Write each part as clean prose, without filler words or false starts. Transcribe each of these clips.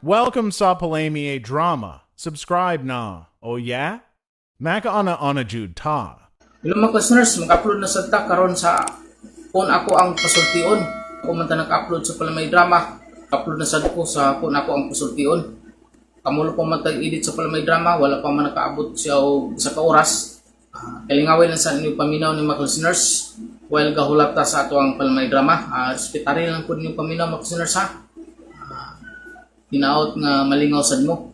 Welcome sa Palamye Drama. Subscribe na. Oh yeah? Maka-ana-ana jud ta. Hello, mga listeners, mag-upload na sad ta karon sa Kung Ako Ang Pasultion. Ako man ta nag-upload sa Palamay Drama. Upload na sad ko sa Kung Ako Ang Pasultion. Kamulo pa man tag edit sa Palamay Drama, wala pa man nakaabot siya og isa ka oras. Kalingawin lang sa inyong paminaw ni mga listeners while gahulat ta sa ato ang Palamay Drama. Respetare lang po ninyong paminaw, mga listeners, ha. Hinaot nga malingaw sad mo.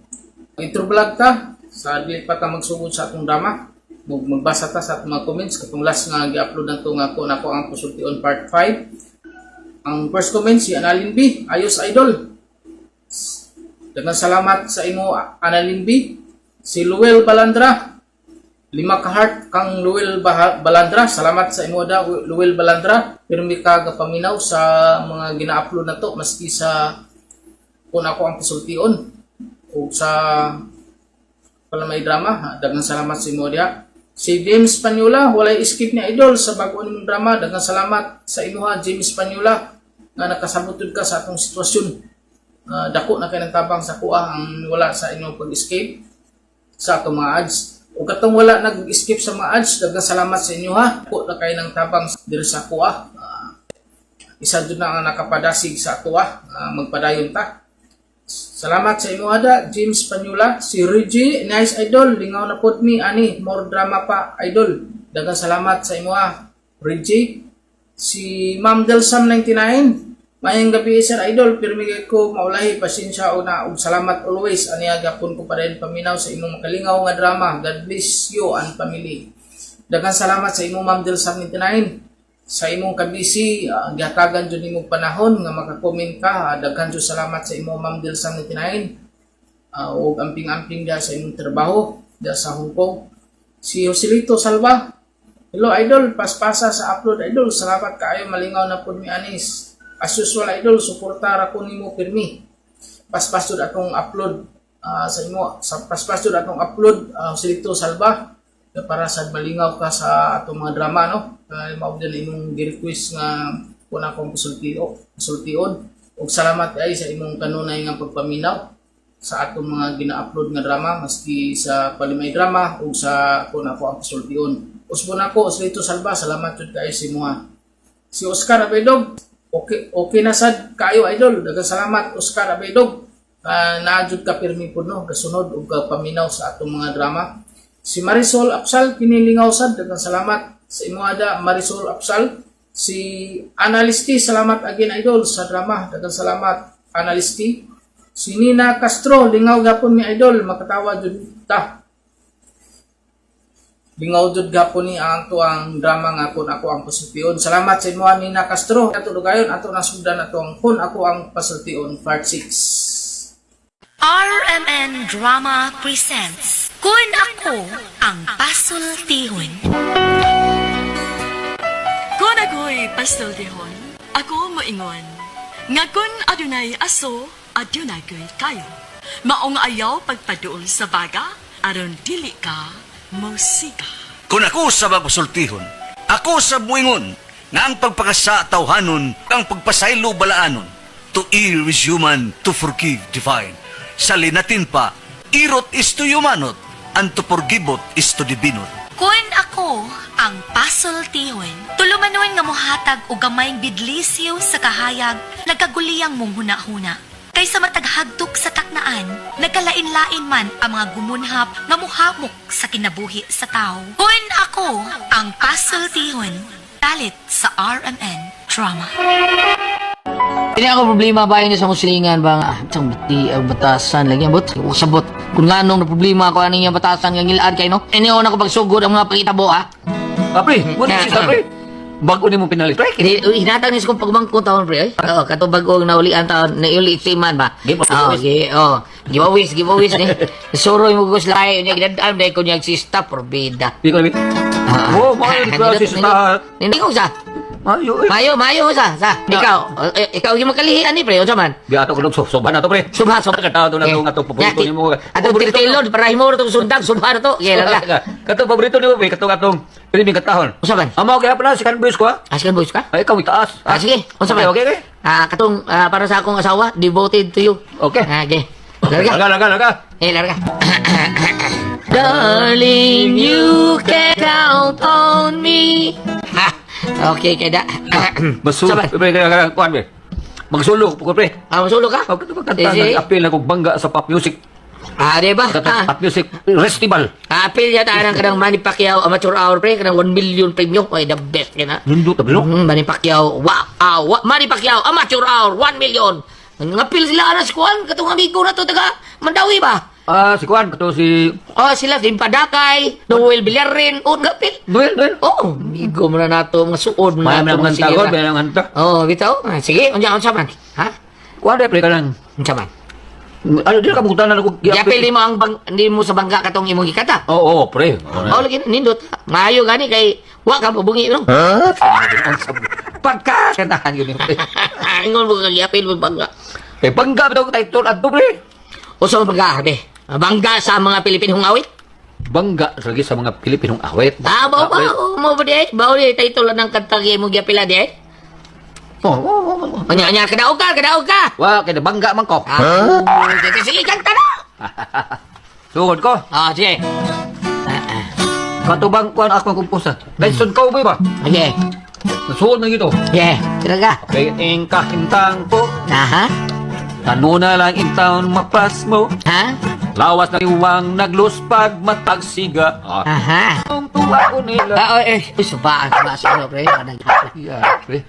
Intro vlog ta sa dili pa ta magsugod sa atong drama. Magbasa ta sa atong mga comments katong last nga gi-upload nato nga Kung Ako Ang Pasultion part 5. Ang first comment, si Analin B, "Ayos, idol." Daghang salamat sa imo, Analin B. Si Luel Balandra, lima ka heart kang Luel Balandra. Salamat sa imo da, Luel Balandra. Pirmi ka gapaminaw sa mga gina-upload nato maski sa Kung Ako Ang Pasultion o sa Palamay Drama. Daghang salamat sa imo diha. Si James Panyola, "Walay skip ni idol sa bago nimong drama." Daghang salamat sa imuha, James Panyola, nga nakasabot jud ka sa atong sitwasyon. Dako na kay ng tabang sa kuha ang wala sa inyong pag-escape sa atong mga ads. O katong wala nag-skip sa mga ads, daghang salamat sa inyo ha. Dako na kay ng tabang diri sa kuha. Isa jud na ang nakapadasig sa atoa magpadayon ta. Salamat sa imo ada, James Panula. Si Reggie, "Nice, idol. Lingaw na pod mi ani. More drama pa, idol." Daghang salamat sa imo ah, Reggie. Si Ma'am Delsam 99, "Maayong gabi, sir idol. Pirmi kay ko maulahi, pasensya una ug salamat always. Aniya gapon ko pa rin paminaw sa imong makalingaw nga drama. God bless you and family." Daghang salamat sa imo, Ma'am Delsam 99, sa imong kabisi, gihatagan jud nimong panahon nga maka-comment ka. Daghan jud salamat sa imo, Ma'am Delsam 99, ug amping-amping diha sa imong trabaho diha sa Hong Kong. Si Joselito Salva, "Hello, idol, paspasa sa upload, idol. Salamat kaayo, malingaw na pud mi anis. As usual, idol, suporta ra ko nimo pirmi. Paspas jud atong upload sa imo, sa paspas jud atong upload, Joselito Salva, para sa malingaw ka sa atong mga drama, no? Kay mao din imong gi-request nga Kung Akong Pasultion. Ug salamat ay sa imong kanunay nga pagpaminaw sa atong mga gina-upload nga drama maski sa Palimay Drama ug sa Kung Ako Ang Pasultion. Usbon ako, Joselito Salva, salamat jud kaayo sa imo. Si Oscar Abedog, "Okay, okay na sad kaayo, idol." Daghang salamat, Oscar Abedog. Naa jud ka pirmi pud, no, kasunod ug paminaw sa atong mga drama. Si Marisol Apsal, "Kinilingaw sad." Daghang salamat sa imo ada, Marisol Apsal. Si Analisti, "Salamat again, idol, sa drama." Daghang salamat, Analisti. Si Nina Castro, "Lingaw gapon mi, idol, makatawa jud ta." Lingaw jud gapon ni ang ato ang drama nga Kung Ako Ang Pasultion. Salamat sa imo, Nina Castro. Ato dugayon ato nasugdan ato ang Kung Ako Ang Pasultion part 6. RMN Drama presents Kun Ako Ang Pasultihon. Kung ako'y pasultihon, ako moingon nga kun adunay aso, adunay ko'y kayo. Maong ayaw pagpaduol sa baga, aron dili ka mosika. Kung ako sa pasultihon, ako sa buingon, nga ang pagpakasa tawhanon, ang pagpasaylo balaanon. To err is human, to forgive divine. Sa linatin pa, error is to humanot, and to forgivot is to divinot. Kun Ako Ang Pasultihon. Tulumanon nga mohatag og gamayng bidlisiw sa kahayag, nagkaguliyang mong huna-huna. Kaysa matag hagtok sa taknaan, nagkalain-lain man ang mga gumunhap nga muhamok sa kinabuhi sa tao. Kun Ako Ang Pasultihon. Dalit sa RMN Drama. Hindi ako problema ba yun sa muslingan ba nga isang bati ang batasan lagi ang bot sabot kung nganong na problema ako ani nga batasan nga ngilad kay, no? Ini ako pagsugod ang mga pangitabo ah. Ah, pre, what is this, pre? Bago ni mo pinalit, pre? Hindi, uy, hinatag ni sa kong pagmangkong taon, pre, ay. Oo, kato bagong naulian taon, nauli man ba? Give Oh, away. gi, oh, giveaways, giveaways ni. Suroy mo gusto lahi unya ginadaan dahil ko niyang sista porbida. Di ko namin. Oh, maayo ni klase sa Hindi ko sa. Maayo, eh. Mayo, mayo sa, sa. Ikaw, eh, ikaw yung makalihian ni, pre, unsa man? Di ato ko so soba na to, pre. Subha, subha. Katawa to na to nga to paborito nimo. Ato tilod para himo tong sundang subha na to. Okay, lang ka. Kato paborito nimo, pre, kato katong pili katahon. Unsa man? Amo kaya pala si Canbus ko, ah. Askan boys ka? Ay, ikaw itaas. Ah, sige. Unsa man? Okay. Ah, katong para sa akong asawa, devoted to you. Okay. Ah, okay. Larga. Larga, larga, larga. Eh, larga. Darling, you can count on me. Ha, okay, kada. Masul. Sabay. Pre, pre, kuan pre. Magsulok ko pre. Ah, masulo ka? Ako ito kanta Eh, sige. nag-appeal na kog bangga sa pop music. Ah, di ba? Kanta Ah, pop music festival. ah, appeal yata anang kanang Manny Pacquiao amateur hour pre, kanang 1 million premium. Oy, the best kana. Nindot na no? Manny Pacquiao, wa, ah, wa, Manny Pacquiao amateur hour 1 million. Ngapil sila anas kuan katong amigo na to taga Mandawi ba? Ah, si kuan kato si Oh, sila si Padakay, Noel Villarin, oh, ngapil. Noel, Noel. Oh, amigo mo na nato, mga suod mo May na mga nato, mga hanta ko, sinira. may mga hanta. Oh, bitaw. Ah, sige, unsa unsa man? Ha? Kuan pre kanang Unsa man? ano di ka bugtan na kog Giapil nimo ang bang, nimo sa bangga katong imong gikata. Oo, oo, pre. Oh, lagi nindot. Maayo gani kay wa ka mabungi no. Pagka kantahan yun pre. Ingon mo kag giapil mo bangga. Eh, bangga bitaw title adto pre. Usa man bangga, be. Bangga sa mga Pilipinong awit. Bangga lagi sa mga Pilipinong awit. Ah, bao ba? Awit. Mo ba di? Bao di title ng kanta kay imong giapila di. Oo, oo, oo, oo. Anya anya kadaog ka, kadaog ka. Wa kay bangga man ko. Ah, sige, sige, kanta na. Sugod ko. Ah, sige. Katubang kuan ako ang kumposa. Benson Cowboy ba? Okay. Nasuod na gito. Yeah, talaga. Piing kahintang po. Aha. Tanuna lang in town mapas mo. Ha? Lawas na iwang nagluspag matagsiga. Ah, Aha. ang tuwa ko nila. Ah, oh, eh, uy, subaan, subaan sa ano, pre. Yeah, pre.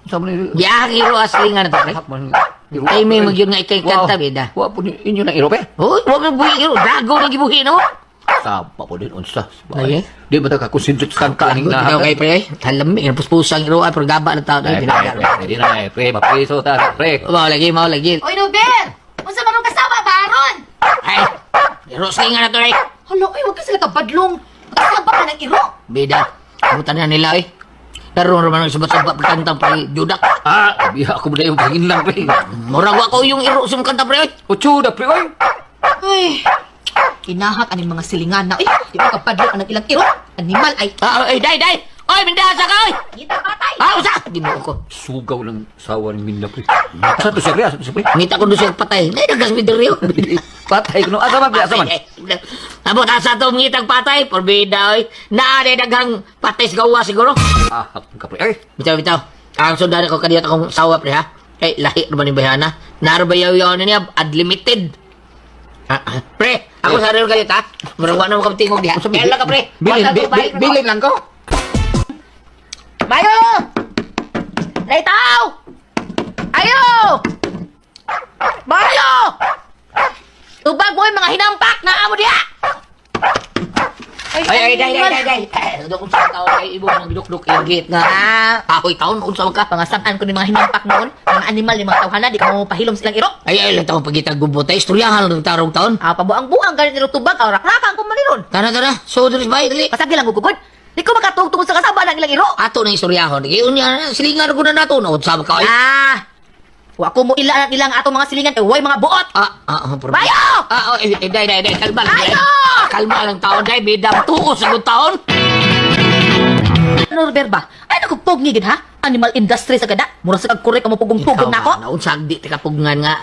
Sa man ni Ya, hero asli nga na to, pre. Ay, may magyun nga ikay kanta, bida. Wa po ni inyo na iro, pre. Uy, wa may buhi hero. Dago na gibuhi na mo. Saba po din unsa. Lagi? Di ba ta ka concentrate sa kanta ning Ikaw na. kay pre, halami, puspusang hero, ay, pero gaba na tao. Ay, Ay, pre, pre, di na, eh, pre, mapriso ta, pre. Mao lagi, mao lagi. Oy, Nobel! Unsa man ang kasama ba aron? Ay, hero asli nga na to, eh. Hala, oy, wag ka sila kabadlong. Kasaba ka ng iro. Bida, kamutan na nila, eh. Karon raman ang subat-subat pagkantang pre, judak. Ah, biya ako ba yung pagin lang, pre. Murag wa ko yung iro sa kanta, pre, oy. Utso na, pre, oy. Ay, kinahak aning mga silingan na. Uy, di ba kabadlong ang ilang iro? Animal ay. Ah, ay, day, day. Oy, mindasa ka, oy. Kita patay. Ah, usa. Ginoo ko. Sugaw lang sawa ng minda, pre. Asa to siya, pre? Asa to siya, pre? Ngita ko doon siya patay. Nay, nagas mi diri. Patay ko no. Asa man, pre? Asa man? Abot asa to ngitang patay, porbida oy. Naa day daghang patay sa gawa siguro. Ah, ka, pre. Ay, Bitaw bitaw. Ang sundan ko kadiyot akong sawa pre ha. Kay lahi ra man ni bayana. Naro ba yaw yaw na niya unlimited. Ah, ah. Pre, ako sa real kayo ta. Murag wa na mo katingog diha. Kaya lang ka pre. Bilin, Wa sa to, balik na ko. bilin lang ko. Bayo! Naitaw! Ayo! Bayo! Tubag mo yung mga hinampak na amo diha! Ay, ay, day, day, day, day. Eh, kung sa tao kay ibo mga gidukduk inggit nga. Ah, Kahoy taon kung sa ka. pangasangan ko ni mga hinampak noon, mga animal, yung mga tawhana, di ka mo pahilom silang iro. Ay, ay, lang taon pagitag gubot ay istoryahan lang tarong taon. Ah, pabuang-buang ganit nilo tubag, ah, rakrakan ko maniron. Tara, tara. So, diri bay, dali. Pasagi lang gugugod. Di ko makatugtong tungkol sa kasaba ng ilang iro. Ato nang istoryahon. Kay unya silingan ko na nato no unsa ka ay. Ah! Wa ko mo ila ang ilang atong mga silingan kay way mga buot. Ah, ah, ah, Bayo! Ah, oh, eh, eh, day, day, day, kalma lang. day. Bayo! Kalma lang taon, day, bida, tuos sa taon. Ano Robert ba? Ay naku pugni gid ha. Animal industry sa kada. Mura sa kag korek mo pugong-pugong nako. Naunsa di ti kapugngan nga.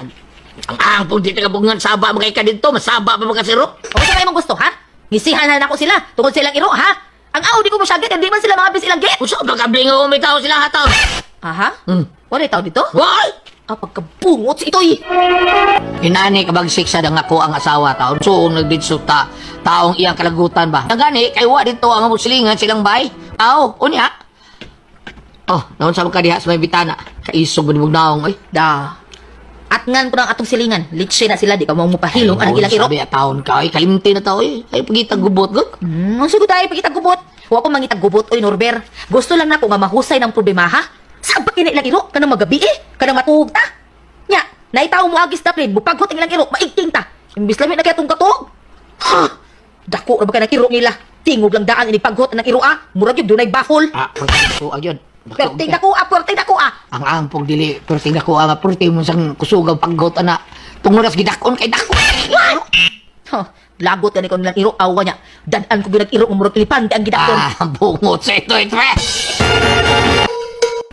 Ang ang pug di ti kapugngan saba mga ka didto, masaba pa mga siro. O sa kayo mong gusto ha? Ngisihan na nako sila tungkol sa ilang iro ha. Ang aw di ko mosyagit hindi man sila mga bis ilang git. Unsa ba kablingo may tao sila hataw? Aha. Wala tao dito? Why? Ah, pagkabungot si itoy. Inani kabagsik sa dang ako ang asawa taon. So nagdidso ta taong iyang kalagutan ba. Ang gani kay wa dito ang muslingan silang bay. Aw, unya. Oh, naon sa ka diha sa may bitana. Kaisog man imong naong oy. Da. At ngan ko ng atong silingan. Litsi na sila di ka mo mupahilom ang ilang iro. Sabi taon ka oy, kalimti na ta oy. Ay pagitag gubot gud. Ang siguro tayo pagitag gubot. Wa ko mangitag gubot oy Norber. Gusto lang nako nga mahusay ng problema ha. Sa ba kini ilang iro kanang magabi eh, kanang matuog ta. Nya, naitaw mo agis ta plane, mupaghot ang ilang iro, maigting ta. Imbis lami na kaya tong katuog. Ha! Dako ra ba kay iro nila? Tingog lang daan ini paghot ang iro ah. Murag gyud dunay bakol. Ah, perting ko agyon. Perting dako ah, perting dako ah. Ang ang pog dili perting dako ang perting mo sang kusugaw paggot ana. Tungod as gidakon kay dako. Huh, lagot gani ko nilang iro awa niya. Dad-an ko gyud iro nga murag elepante ang gidakon. Ah, bungot sa ito ito.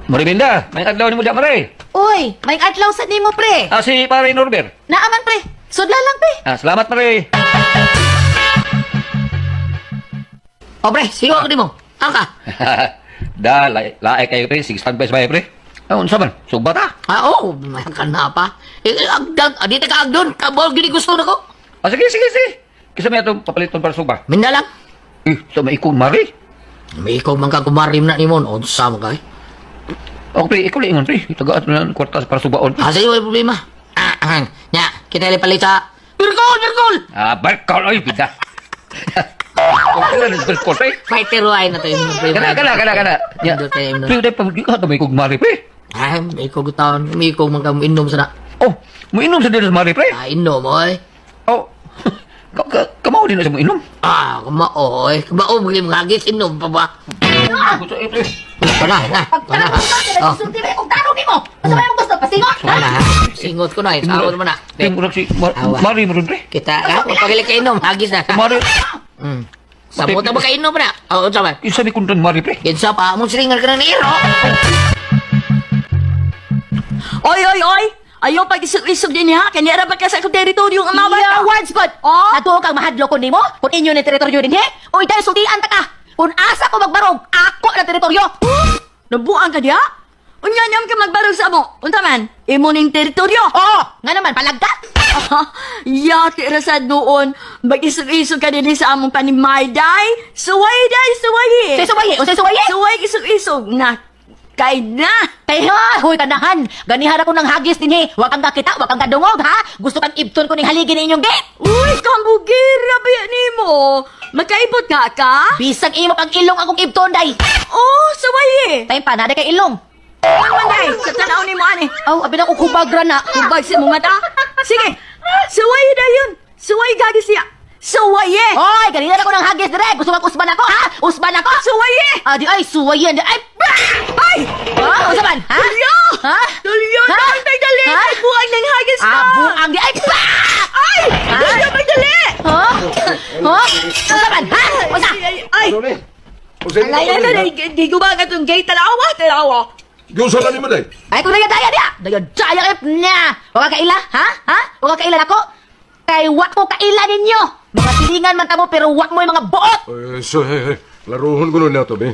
Mariminda, may adlaw ni mo diya, pare. Uy, may adlaw sa nimo pre. Ah, si pare Norbert. Naaman pre. Sudla lang, pre. Ah, salamat, Mare. O pre, sigo ako nimo. Ang ka. Da, lae, lae kayo, pre. Sige, standby sa bahay, pre. Ah, unsa man? Suba ta. Ah, oo, may ka na pa. Eh, agdag, adi ta ka agdon. Kabol gini gusto nako. Ah, sige, sige, sige. Kisa may atong papaliton para suba. Minda lang. Eh, sa may ikon, Mare. May ikaw man ka kumarim na nimo, unsa man ka eh. Oh, pre, ikaw lang ingon, pre. Itagaan na ang kwarta para subaon. Ah, sa'yo, may problema. Ah, ah, nya, kita palit sa Birkol, Birkol! Ah, barkol, oy, bida. Okay lang, barkol, pre. Fighter ay na tayo. Kana, kana, kana, kana. Ya. Indot tayo, indot. Pre, dahil pa, di ka may kog Mare, pre. Ah, may ikaw gutaon. May ikaw man ka inom sa na. Oh, muinom sa dito sa Mare, pre. Ah, inom, oy. Oh, kamao din na siya muinom. Ah, kamao, oy. Kamao, mga mga hagis, inom pa ba? Gusto, eh, pre. Pana, na, pana. Oh, Sulti ba kung tarong nimo? Asa may gusto pasingot? pana, ha? Singot ko na, eh. Sawon mo na. Pre, murag si Awa. Mare mo rin, pre. Kita, ha? Pagili ka inom, hagis na. Mare, Sabot na ba ka inom na? Oo, oh, sama. kinsa may kuntang Mare, pre. Kinsa pa, mong silingan ka na ni Iro. Oy, oy, oy! Ayaw pag isog-isog din ha. Kanya ra ba ka sa akong teritoryo ang mga Yeah, words good. Oh? Natuo kang mahadlok ko nimo kung inyo ni teritoryo dinhi. Uy, dahil sultian ta ka. Kung asa ko magbarog, ako na teritoryo. Nabuang ka diha? Unya niyam ka magbarog sa amo. Unta man, imo ning teritoryo. Oo, nga naman palagka. Yati rasad noon. Mag-isog-isog ka din sa among panimay, day. Suway, day, suway. Say suwaye, o say suwaye. Suway, isog-isog. Na, kay na. Kay ha, huy kanahan. Ganihan ako ng hagis dinhi. Wa kang kakita, wa kang kadungog ha. Gusto kang ibton ko ning haligi ninyong gate. Uy, kambugira ba yan nimo? Magkaibot nga ka? Bisag imo pag ilong akong ibton day. Oh, suway. Time pa na kay ilong. Ano man, day? Sa tanaw ni mo, ani. Aw, abi na ko kubagra na. Kubag sa mong mata. Sige, suway na yun. Suway gagi siya. Suway. Hoy, ganihan ako ng hagis dire. Gusto kang usban ako ha? Usban ako. Suway. Ah, di ay suwayen di ay. Ay! Ha? Unsa man? Ha? Tulyo! Ha? Tulyo! Ha? Dahil pagdali! Ha? Ay, buang ng hagis na! Ah, buang di ay. Ay! Ha? Tulyo, pagdali! Ha? Ha? Unsa man? Ha? Unsa? Ay, ay! Sorry. Ay, ay, ay, ay, di ko ba nga itong gate? Talawa, talawa! Yung sa lalim mo, day. Ay kung daya daya dia. Daya daya kay nya. Wa ka kaila, ha? Ha? Wa ka kaila nako? Kay wa ko kaila ninyo. Mga silingan man kamo pero wa mo yung mga buot. Eh, so, hey, hey. Laruhon ko nun na to, be.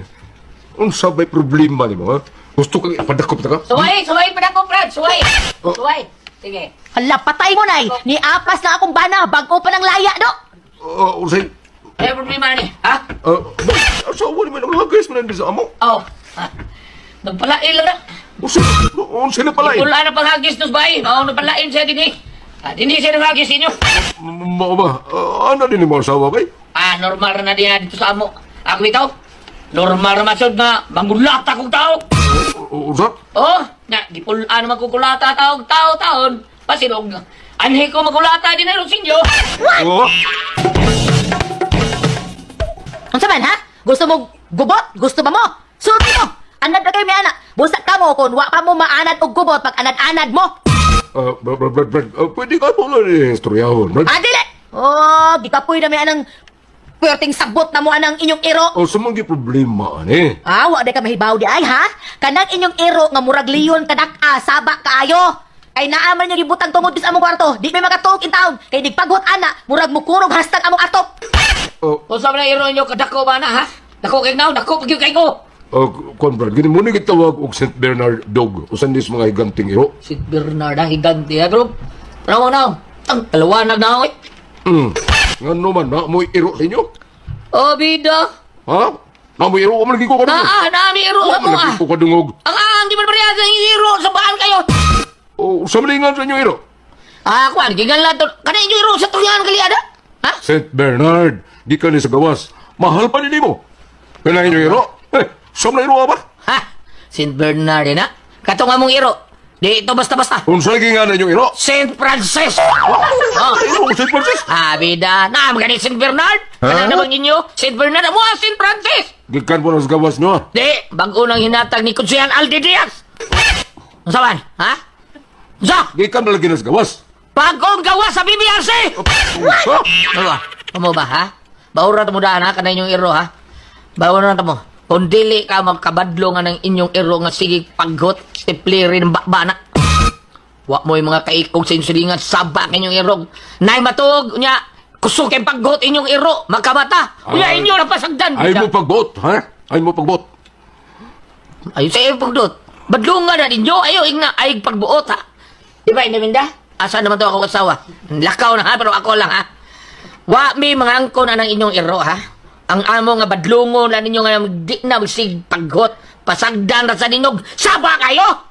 Unsa ba'y problema ni mo, ha? Gusto kang ipadakop na ka? Suway, suway pa na ko, Brad. Suway. Oh. Suway. Sige. Hala, patay mo nay. Ni apas na akong bana bago pa ng laya do. Unsay... May problema ni, ha? Asawa ni man ang hagis man sa amo. Oh. Ha? Nagpalain lang na. Unsay, unsay na pala eh. Wala na panghagis nos bay. Mao na palain siya dinhi. Ah, dinhi siya nanghagis inyo. Mao ba? Ano din ni mo asawa bay? Ah, normal na diha dito sa amo. Ako itaw. Normal ra masod nga mangulata kog tao. Unsa? Oh, na gipulaan magkukulata taog tao taon. Pasilog. Anhi ko magkulata din na sinyo. Oh, Unsa man ha? Gusto mo gubot? Gusto ba mo? Sulti mo. Anad na kayo mi ana. Busa ka mo kun wa pa mo maanad og gubot pag anad-anad mo. Brad, Brad, Brad, Brad, pwede ka mo na ni istoryahon, Brad. Ah, dili. Oh, gikapoy na mi anang puwerteng sabot na mo anang inyong iro. Oh, sa mga problema, ani. Ah, wa day ka mahibaw di ay ha? Kanang inyong iro nga murag leon kadak-a saba kaayo. Kay naa man niyo gibutang tungod sa among kwarto, di may makatuog in taon. Kay nigpaghot ana, murag mukurog hastag among atop. Oh, Unsa man ang iro inyo kadako ba na ha? Dako kay now, dako pag kay ko. Kuan Brad, gini mo ni gitawag og St. Bernard dog. Usan dis mga higanting iro. Si Bernard ah, higante ha, group. Tanaw na. Ang kalawanag na oy. Ngano man na mo'y iro sa inyo? Oh, bida. Ha? Na mo'y iro, man lagi ko kadungog. Naa, naami iro sa Wa man mo lagi ah. ko kadungog. Ang ang di man pareha sa iro sa baan kayo. Oh, sa malingan sa inyo iro. Ah, kuan gigan lang to. Kana inyo iro sa tuyan kali ada. Ha? St. Bernard, di ka ni sa gawas. Mahal pa ni mo. Kailangan inyo iro? Eh, sa mga iro ba? Ha? Saint Bernard na. Katong among iro. Di ito basta-basta. Unsa lagi nga na inyong iro? Saint Francis. Oh. Iro, St. Francis? Ah, bida. Na, magani Saint Bernard. Kana namang inyo? Saint Bernard amo ah, Saint Francis. Gikan po na sa gawas nyo, ah. Di, bago nang hinatag ni Konsehan Aldi Diaz. Unsa man? Ha? Unsa? Gikan na lagi na sa gawas. Bagong gawa sa BBRC! Unsa? Ano ba? Amo ba, ha? Baura ta mo daan, ha? Kanay inyong iro, ha? Baura ta mo. Kung dili ka magkabadlo nga ng inyong iro nga sige paggot, tiplirin bakba na. Wa mo yung mga kaikog sa inyong silingan, sabak inyong irog. Nay matug, unya, kusog kay paggot inyong iro, magkamata. Unya Ay. inyo napasagdan. Ay mo pagbuot, ha? Ay mo pagbuot. Ayo sa iyo pagdot. Badlungan na ninyo, ayo ingna ay pagbuot ha. Di ba Inaminda? Asa naman to ako asawa? Lakaw na ha, pero ako lang ha. Wa mi mga angkon anang inyong iro ha. Ang amo nga badlungon na ninyo nga di na magsig paggot. Pasagdan ra sa ninyog. Saba kayo!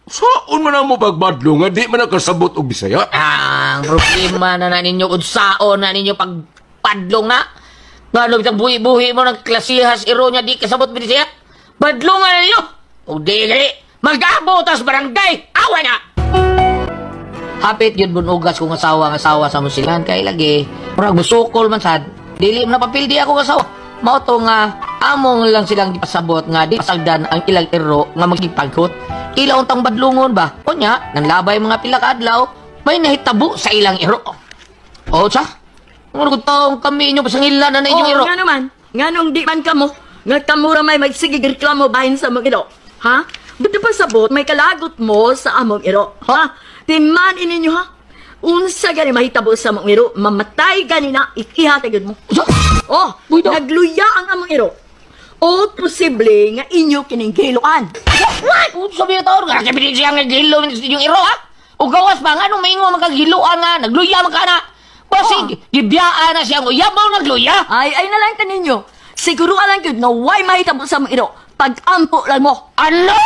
Saon man ang mo pagbadlo nga di man nakasabot og Bisaya? Ang problema na na ninyo, unsaon na ninyo pagpadlong na. Nga no, bitang buhi-buhi mo ng klasihas iro niya, di kasabot bin siya. Badlong na ninyo! O di gali, mag-abo tas barangay! Awa na! Hapit yun bunugas kung asawa ang asawa sa musilan kay lagi. Murag musukol man sad. Dili mo napapildi ako asawa. Mao to nga among lang silang gipasabot nga di pasagdan ang ilang iro nga magipagkot. Ila untang badlungon ba? Unya, nanlabay mga pila ka adlaw, may nahitabo sa ilang iro. O sa? Ano kung taong kami inyo pasangilan na na inyong Oo, iro? nga naman. Nga nung di man kamo, nga kamo ra may magsigig reklamo bahin sa among iro. Ha? Buti pa sabot, may kalagot mo sa among iro. Ha? Timan ininyo ha? Unsa gani mahitabo sa among iro, mamatay gani na, ikihatagod mo. Sa? Oh, Uy, daw. nagluya ang among iro. O posible nga inyo kining gihiloan. What? Unsa ba taon? Nga sabi siya nga gihilo inyong iro ha? O gawas ba nga nung maingo magkagiluan nga, nagluya man ka na. Basig, gibiyaan na siya mo, yabaw nagluya. Ay, ay na lang kaninyo. Siguro alang gyud nga why mahitabo sa among iro. Pag-ampo lang mo. Ano?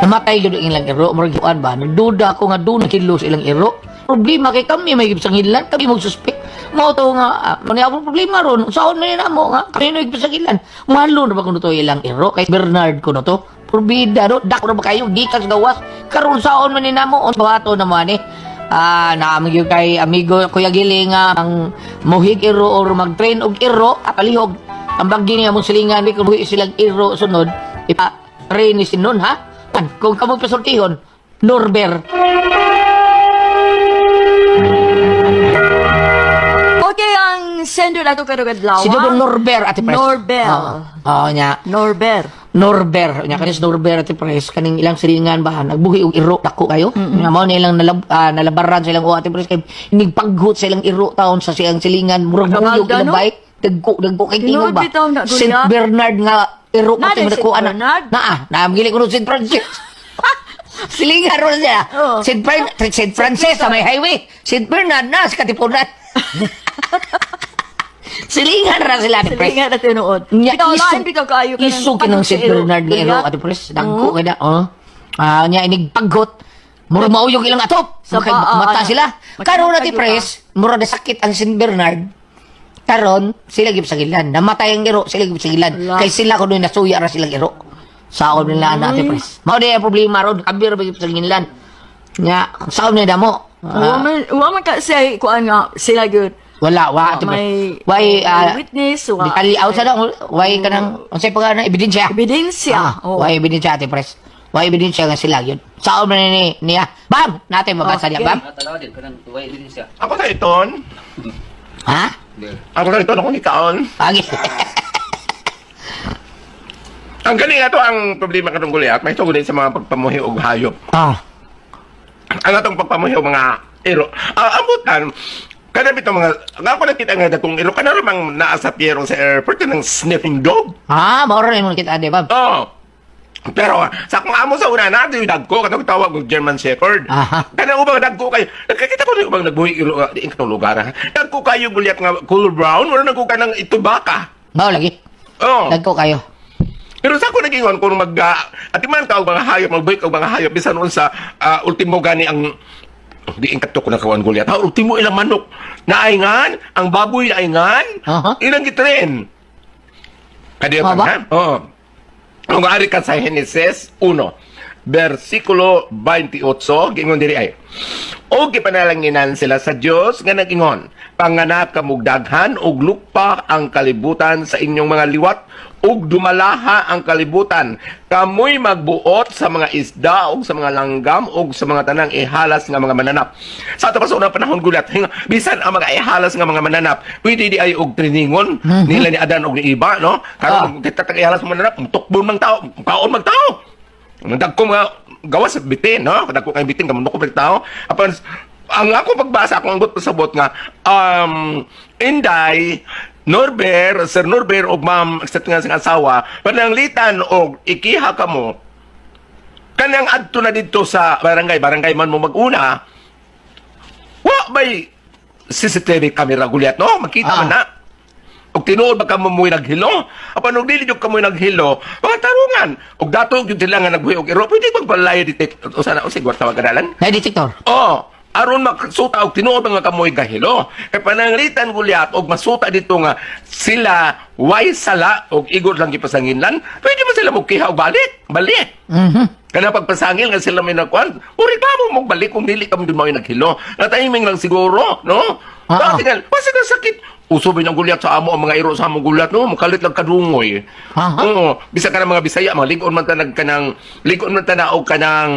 Namatay gyud ang ilang iro, murag yuan ba? Nagduda ako nga doon nagkilo sa ilang iro. Problema kay kami may gipasangilan, kami magsuspek. Mao to nga, mani akong problema ron. Saon man namo nga kami no gipasangilan. Malo na ba kuno to ilang iro kay Bernard kuno to? Probida no, dako na ba kayo gikan sa gawas? Karon saon man ni namo on bato na mo ani. Naamig gyud kay amigo Kuya Giling nga ang muhig iro or mag-train og iro, palihog. Ang baggi niya mong silingan, di kung buhi silang iro sunod, ipa-train ni sinon, ha? Kung kamo pasultihon, Norber. Okay, ang sender nato karong adlaw. Si Dodong Norber, Ate Pres. Norbel. Oo. Oo, niya. Norber. Norber. Nya kanis Norber, Ate Pres. Kaning ilang silingan ba, nagbuhi og iro, dako kayo. Nya mao na ilang nalabaran sa ilang o, Ate Pres. Kay inigpaghot sa ilang iro taon sa siyang silingan. Murag Kabalda, buyog ilang no? bike. Dagko, dagko kay tingog Tinuod ba? bitaw na, St. Gulyat. Bernard nga iro Na, pati St. mo na. Bernard? Naa, naamgili ko no St. Francis. Silingan ron siya. Oo. St. Francis sa may highway. St. Bernard na sa Katipunan. Silingan ra sila ni Pres. Silingan na tinuod. Nya, Bitaw lain bitaw kaayo kanang Isog kinang pagod sa St. iro. Bernard nga iro, Gulyat. Ate Pres. Dagko kay na. Oh. Nya inig paggot. Mura mauyog ilang atop. Sa Maka, paa, mata ano. sila. Karon Ate Magkakita. Pres, mura na sakit ang St. Bernard. Karon sila gib sa gilan. Namatay ang iro, sila gib sa gilan. Ala. Kay sila kuno nasuya ra silang iro. Saon nila na Ate Pres. Mao di ang problema ron, kabir ba gib sa gilan. Nya, saon ni damo. Wa man ka say kuan nga sila gyud. Wala, wa Wa Ate Pres. may- Way may witness, wa- Detalye aw sa dong, way kanang unsay pa na ebidensya. Ebidensya. Ah, way ebidensya Ate Pres. Way ebidensya nga sila yun. Saon man ni niya. Bam, natin mabasa niya, Okay. bam. Ako sa iton. Ha? Ako sa iton, ako ni Kaon. Agi. Ang galing ato ang problema katong gulyat, may tungod din sa mga pagpamuhi og hayop. Ang atong pagpamuhi og mga iro. Amutan, kada bitong mga, nga ako nakita nga dagkong iro, kanaro mang naa sa piero sa airport, ng sniffing dog. Mao ra imong kita di bam. Oo. Pero sa akong amo sa una na yung dagko katong tawag og German Shepherd. Aha. Kanang ubang dagko kayo. Nakakita ko na ubang nagbuhi iro di ang katong lugar ha. Dagko kayo gulyat nga color brown, wala nagko ka ng itubaka. Mao lagi. Oo. Dagko kayo. Pero sa ako nagingon kung mag atiman ka og mga hayop, magbuhi ka og mga hayop bisan unsa ultimo gani ang di ang kato ko na kawan gulyat. Ha, ultimo ilang manok naingan, ang baboy naingan, ilang gitren. Kadiyo Maba? ha? Oo. Kung ari ka sa Genesis 1, versikulo 28, gingon diri ay. O gipanalanginan sila sa Dios nga nag-ingon, panganak kamog daghan og lukpa ang kalibutan sa inyong mga liwat ug dumalaha ang kalibutan. Kamoy magbuot sa mga isda ug sa mga langgam ug sa mga tanang ihalas nga mga mananap. Sa ato pa sa unang panahon gulat, hinga, bisan ang mga ihalas nga mga mananap, pwede di ay og triningon nila ni Adan og ni Iba, no? Karon kita tag ihalas mga mananap, tukbon mang tao, kaon mag tao. Dagko mga gawas sa bitin, no? Dagko kay bitin kamo ko tao. Apan ang ako pagbasa akong anggot pasabot nga Inday Norber, Sir Norber og Ma'am sa nga sing asawa, pananglitan og ikiha kamo kanang adto na didto sa barangay, barangay man mo mag-una, wa may CCTV camera gulyat, no? Makita man na. Og tinuod ba kamo mo'y naghilo? Apan og dili jud kamo naghilo, mga tarungan. Og dato gyud sila nga nagbuhi og iro, pwede magbalay detect o sana o sigwar tawag kadalan. Na detector. Oh, aron makasuta og tinuod nga kamoy gahilo. Kay pananglitan gulyat og masuta dito nga sila way sala og igod lang gipasanginlan, pwede ba sila mokiha og balik? Balik. Kana pagpasangil nga sila may nakuan, o reklamo mo balik kung dili kamo dun mao'y naghilo. Na timing lang siguro, no? Bakit nga? Basta ka sakit. Uso ba ang gulyat sa amo ang mga iro sa among gulyat, no? Mukalit lang kadungoy. Oo, bisa ka ng mga Bisaya, mga ligon man ta nag kanang ligon man ta na og kanang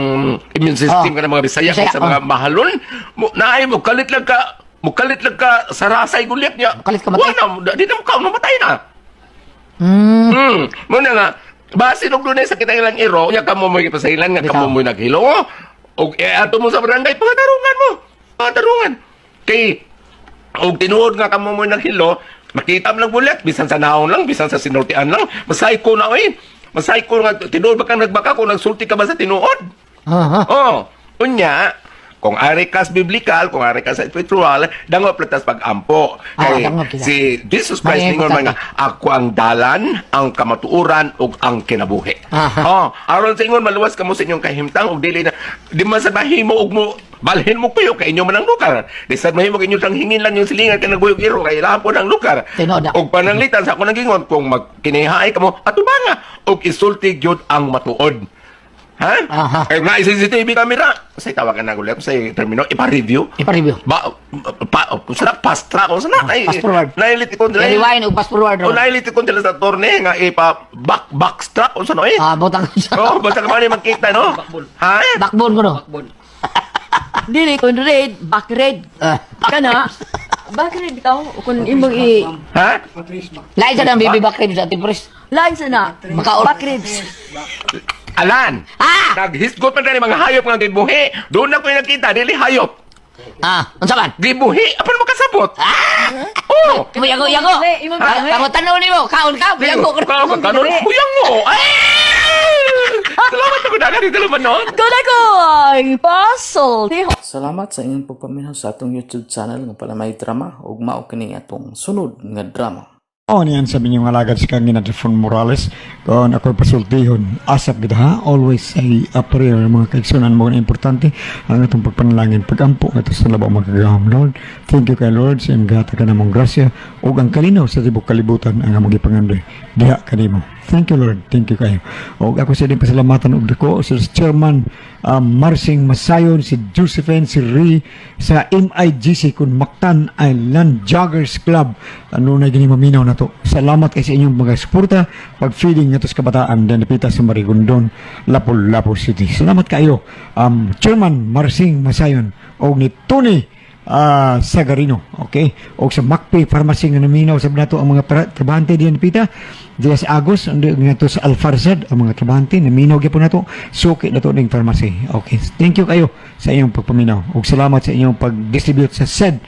immune system kanang mga Bisaya, Bisaya, sa mga mahalon. Mo naay mo kalit lang ka, mukalit lang ka sa rasay gulyat niya. Mukalit ka matay. Wala, di na mo ka mamatay na. Muna nga, base og dunay sakit ang ilang iro, nya kamo mo'y gipasailan nga kamo mo'y naghilo. Og eh, ato mo sa barangay, pangatarungan mo. Pangatarungan. Kay og tinuod nga kamo mo'y naghilo, makita mo lang bulat, bisan sa naon lang, bisan sa sinultian lang, masay ko na oy. Masay ko nga tinuod ba kang nagbaka kung nagsulti ka ba sa tinuod? Aha. Oh, unya, kung ari kas biblical, kung ari ka sa spiritual, dangop latas pag-ampo. Ah, Kay dangop kita. si Jesus Christ Mali ningon man importante. nga, ako ang dalan, ang kamatuoran ug ang kinabuhi. Aha. Oh, aron sa ingon maluwas kamo sa inyong kahimtang ug dili na di man sa mahimo og mo balhin mo kayo kay inyo man ang lugar. Di sa mahimo kay inyo sang hingin lang yung silingan kay nagbuyog iro kay ilahan po ng lugar. Tinuod na. Og pananglitan sa ako nang gingon kung magkinihaay kamo atubanga og isulti gyud ang matuod. Ha? Aha. Kay nga CCTV camera. Say tawagan na gulit say termino ipa-review. Ipa-review. Ba pa kung sana fast track kung sana ay Fast forward. Nailit ko I-rewind o fast forward. O nailit ko nila sa torne nga ipa back back track kung sana eh. Ah, butang ko sa Oh, basta ka man makita no. Ha? backbone ko no. Dili kun red, back red. Kana back red bitaw kun imong i Ha? Lain sa nang baby back ribs at pres. lain sa na. Back ribs. Alan. Ah! Naghisgot man tani mga hayop nga gibuhi. Doon na ko nakita dili hayop. Ah, unsa man? Gibuhi apan makasabot. Ah! Oh! Muyago yago. Imong Ah, Pangutan-on nimo, kaon ka, muyago ko. Kaon kanon buyang mo. Ay! Salamat ako dagan dito naman noon. Kuna ko ang pasultihon. Salamat sa inyong pagpaminaw sa atong YouTube channel nga Palamay Drama ug mao kini atong sunod nga drama. O niyan sa inyong alagad sa kang Ginatafon Morales kung ako'y pasultihon asap gid ha, always say a prayer, mga kaigsunan mo na importante ang atong pagpanalangin, pagampo ngadto sa labaw makagagahom. Lord, thank you kay Lord sa imong gihatag kanamong grasya ug ang kalinaw sa tibok kalibutan ang among gipangandoy diha kanimo. Thank you, Lord, thank you kayo. Ug ako sa inyong pasalamatan og dako sa chairman Marsing Masayon, si Josephine, si Ray sa MIGC kun Mactan Island Joggers Club. Ano na gini maminaw na to. Salamat kay sa inyong mga suporta pag-feeding nato sa kabataan din napita sa Marigondon, Lapu-Lapu City. Salamat kayo Chairman Marsing Masayon og ni Tony Sagarino, okay? Og sa Macpi Pharmacy nga naminaw sab nato ang mga trabahante diyan pita diya sa Agos ngadto sa Alfarzad ang mga trabahante naminaw gyapon nato, suki nato ning pharmacy. Okay, thank you kayo sa inyong pagpaminaw ug salamat sa inyong pag-distribute sa said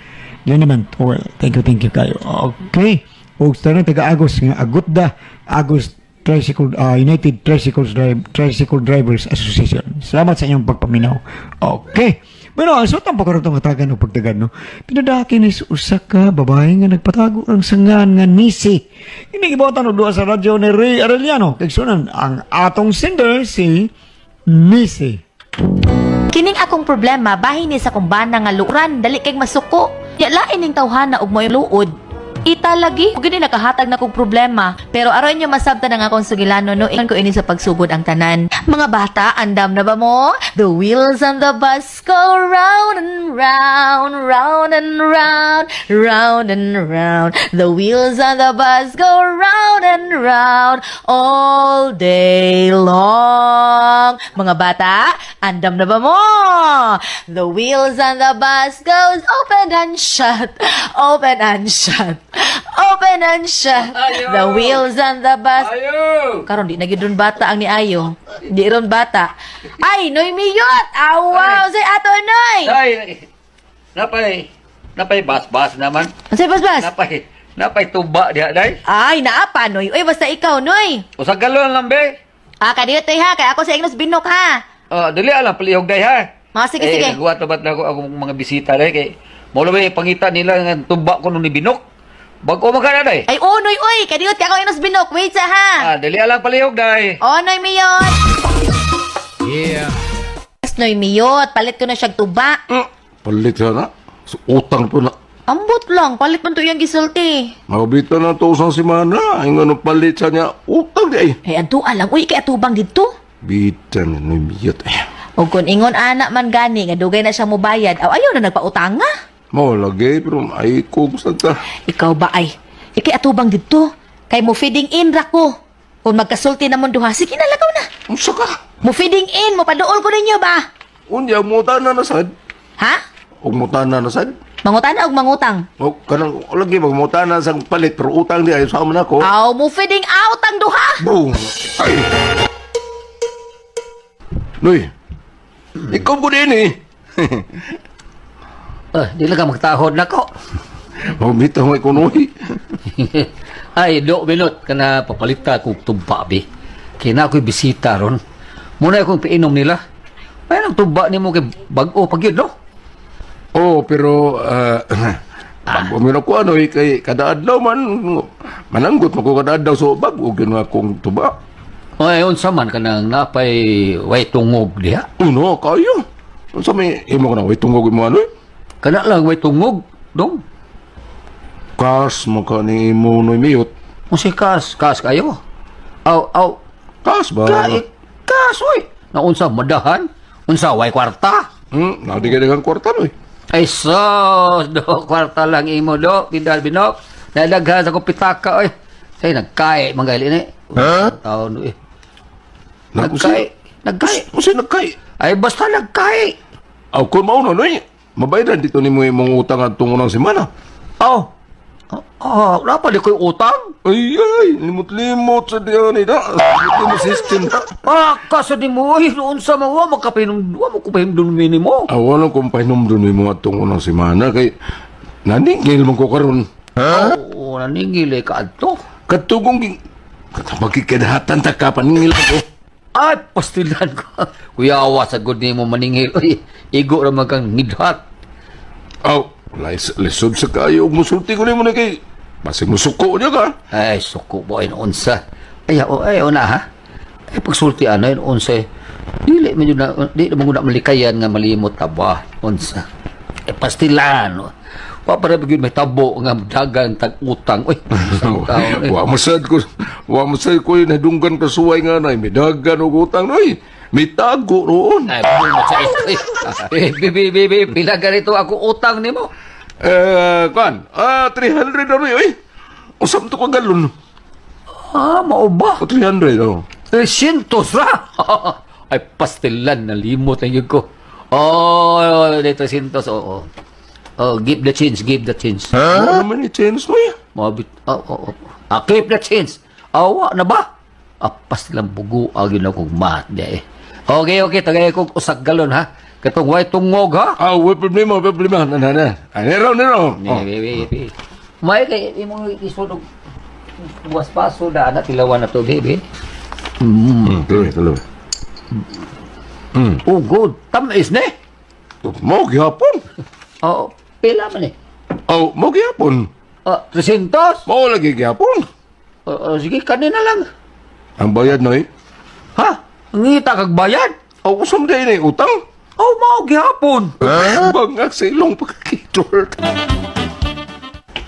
liniment oil. Thank you, thank you kayo. Okay, ug sa tanang taga Agos nga Agutda Agos Tricycle United Tricycle Drivers Association. Salamat sa inyong pagpaminaw. Okay. Bueno, ang suot ang pagkaroon itong atagan o pagdagan, no? Pinadaki ni usa ka babae nga nagpatago ang sangan nga nisi. Inigibotan og duha sa radyo ni Ray Arellano. Kagsunan, ang atong sender si Nisi. Kining akong problema bahin ni sa kumbana nga luran dali kay masuko. Ya lain ning tawhana og moy luod. Ita lagi, ug gini nakahatag na kog problema. Pero aron inyo masabtan ang akong sugilano no, ingon ko ini sa pagsugod ang tanan. Mga bata, andam na ba mo? The wheels on the bus go round and round, round and round, round and round. The wheels on the bus go round and round all day long. Mga bata, andam na ba mo? The wheels on the bus goes open and shut, open and shut. Open and shut. The wheels on the bus. Ayo! Karon di na gyud ron bata ang ni Ayo. Di ron bata. Ay, Noy Miyot! Awaw, say ato Noy! Ay, napay, napay bas-bas naman. Say bas-bas. Napay, napay tuba diha, day. Ay, naa pa Noy. Uy, basta ikaw Noy. Usa galon lang, be. Ah, kadiyo toy ha, kay ako sa Ignos Binok ha. Oh, dili alam palihog day ha. Ah, sige, eh, sige. Nagwa to ba't na ako akong mga bisita day kay mo ba pangita nila nga tuba ko nung ni Binok. Bag-o man ka na day. Ay, oh, Noy, uy, kadiyot kay ako Ignos Binok. Wait sa ha. Ah, dili alam palihog day. Oh, Noy Miyot. Yeah. Noy Miyot, palit ko na siyang tuba. Palit ka na. So, utang po na. Ambot lang, palit man to iyang gisulti. Mabita na to sa semana. Ang ano palit sa niya, utang di ay. Ay, adto alang, uy, kay atubang didto. Bita na numiyot eh. O kung ingon anak man gani, nga dugay na siya mobayad, aw ayaw na nagpautang nga. Mao lagi, pero ay ko sa ta. Ikaw ba ay, ikay atubang didto. Kay mo feeding in ra ko. Kung magkasulti na mon duha, sige na lagaw na. Unsa ka? Mo feeding in, mo paduol ko ninyo ba? Unya, mutana na sad. Ha? Og mutana na sad. Mangutana og mangutang. O kanang lagi magmutana sa palit pero utang di ay sa man ako. Aw, mo feeding out ang duha. Boom. Ay. Noy. Ikaw ko din eh. Ah, dili ka magtahod nako. Mabita mo ikaw Noy. Ay, do minute kana papalita kog tumba bi. Kay na ako'y bisita ron. Muna akong piinom nila. Ay, nang tumba nimo kay bag-o pag yun, no? Oh, pero bago mo na ko ano eh, kay kada adlaw man mananggot mo ko kada adlaw so bago gyud nga akong tuba. Ay, unsa man kanang napay way tungog diha. Uno kayo. Unsa may imo ko na way tungog mo ano eh? Kana lang way tungog, dong. Kas mo ka ni imo Noy Miyot. Unsay kas, kas kayo. Aw, aw, Kas ba? ka, kas oy. Naunsa madahan? Unsa way kwarta? Nadi ka daghang kwarta Noy. Ay sos, do kwarta lang imo do, pindal binok. Nadaghan sa ko pitaka oy. Say nagkae man gali ni. Ha? Taon eh. Naku, Nagkae, nagkae. Unsa nagkay? Ay basta nagkae. Aw kun mao na Noy. Mabayaran dito nimo imong utang adtong unang semana. Aw. Ah, wala pa di ko'y utang. Ay ay, limot-limot sa diyan ni da. Limot system ta. Ah, kaso di mo, oy, unsa man wa makapinom, wa mo kupahinumdum nimo. Aw wala kong pahinumdum nimo atong unang semana kay naningil man ko karon. Ha? Oo, naningil eh ka adto. Katugong ging Magkikadhatan ta ka paningil ko. Ay, pastilan ko. Kuya, awa sa good nimo maningil. Oy, igo ra man kang ngidhat. Aw, lisod sa kayo og musulti ko nimo na kay basig musuko niya ka. Ay, suko mo ay unsa. Ay, o, ay, una ha. Ay, pagsulti ano yun, unsa. Eh. Dili man yun na, dili man na malikayan nga malimot ta ba, unsa. Ay, pastilan. Wa pa rin may tabo nga dagan tag utang. Uy, isang taon, eh. Wa masad ko nadunggan ka suway nga nay midagan og utang noy. Mitago roon. Ay, bunot sa ito. Eh, bibi, bibi, pila ganito ako utang nimo. Eh, kan, 300 na roy, oy. Usam to ka galon. Ah, mao ba? O 300 oh. 300 ra. Ay, pastilan, nalimot na yun ko. Oh, 300, oo. Oh, give the change, give the change. Huh? Ano naman ni change mo eh? Mabit, oh, oh. Ah, keep the change. Awa na ba? Ah, pastilan bugo, agin akong mat niya eh. Okay, okay, tagay ko usag galon ha. Katong way tungog ha. Ah, way problema, way problema. Na, na, na. Ah, nero, nero. Oh. May kay imong isunog buwas paso na anak tilawan na to, baby. Tuloy, tuloy. Oh, good. Tamis ne. Mo gihapon. Oo, pila man eh. Oh, mo gihapon. Oh, 300. Mo lagi gihapon. Oh, oh, sige, kanina lang. Ang bayad noy. Ha? Ngita kag bayad? Oh, usam day ni utang. Oh, mao gihapon. Huh? Bangag sa ilong pagkakitort.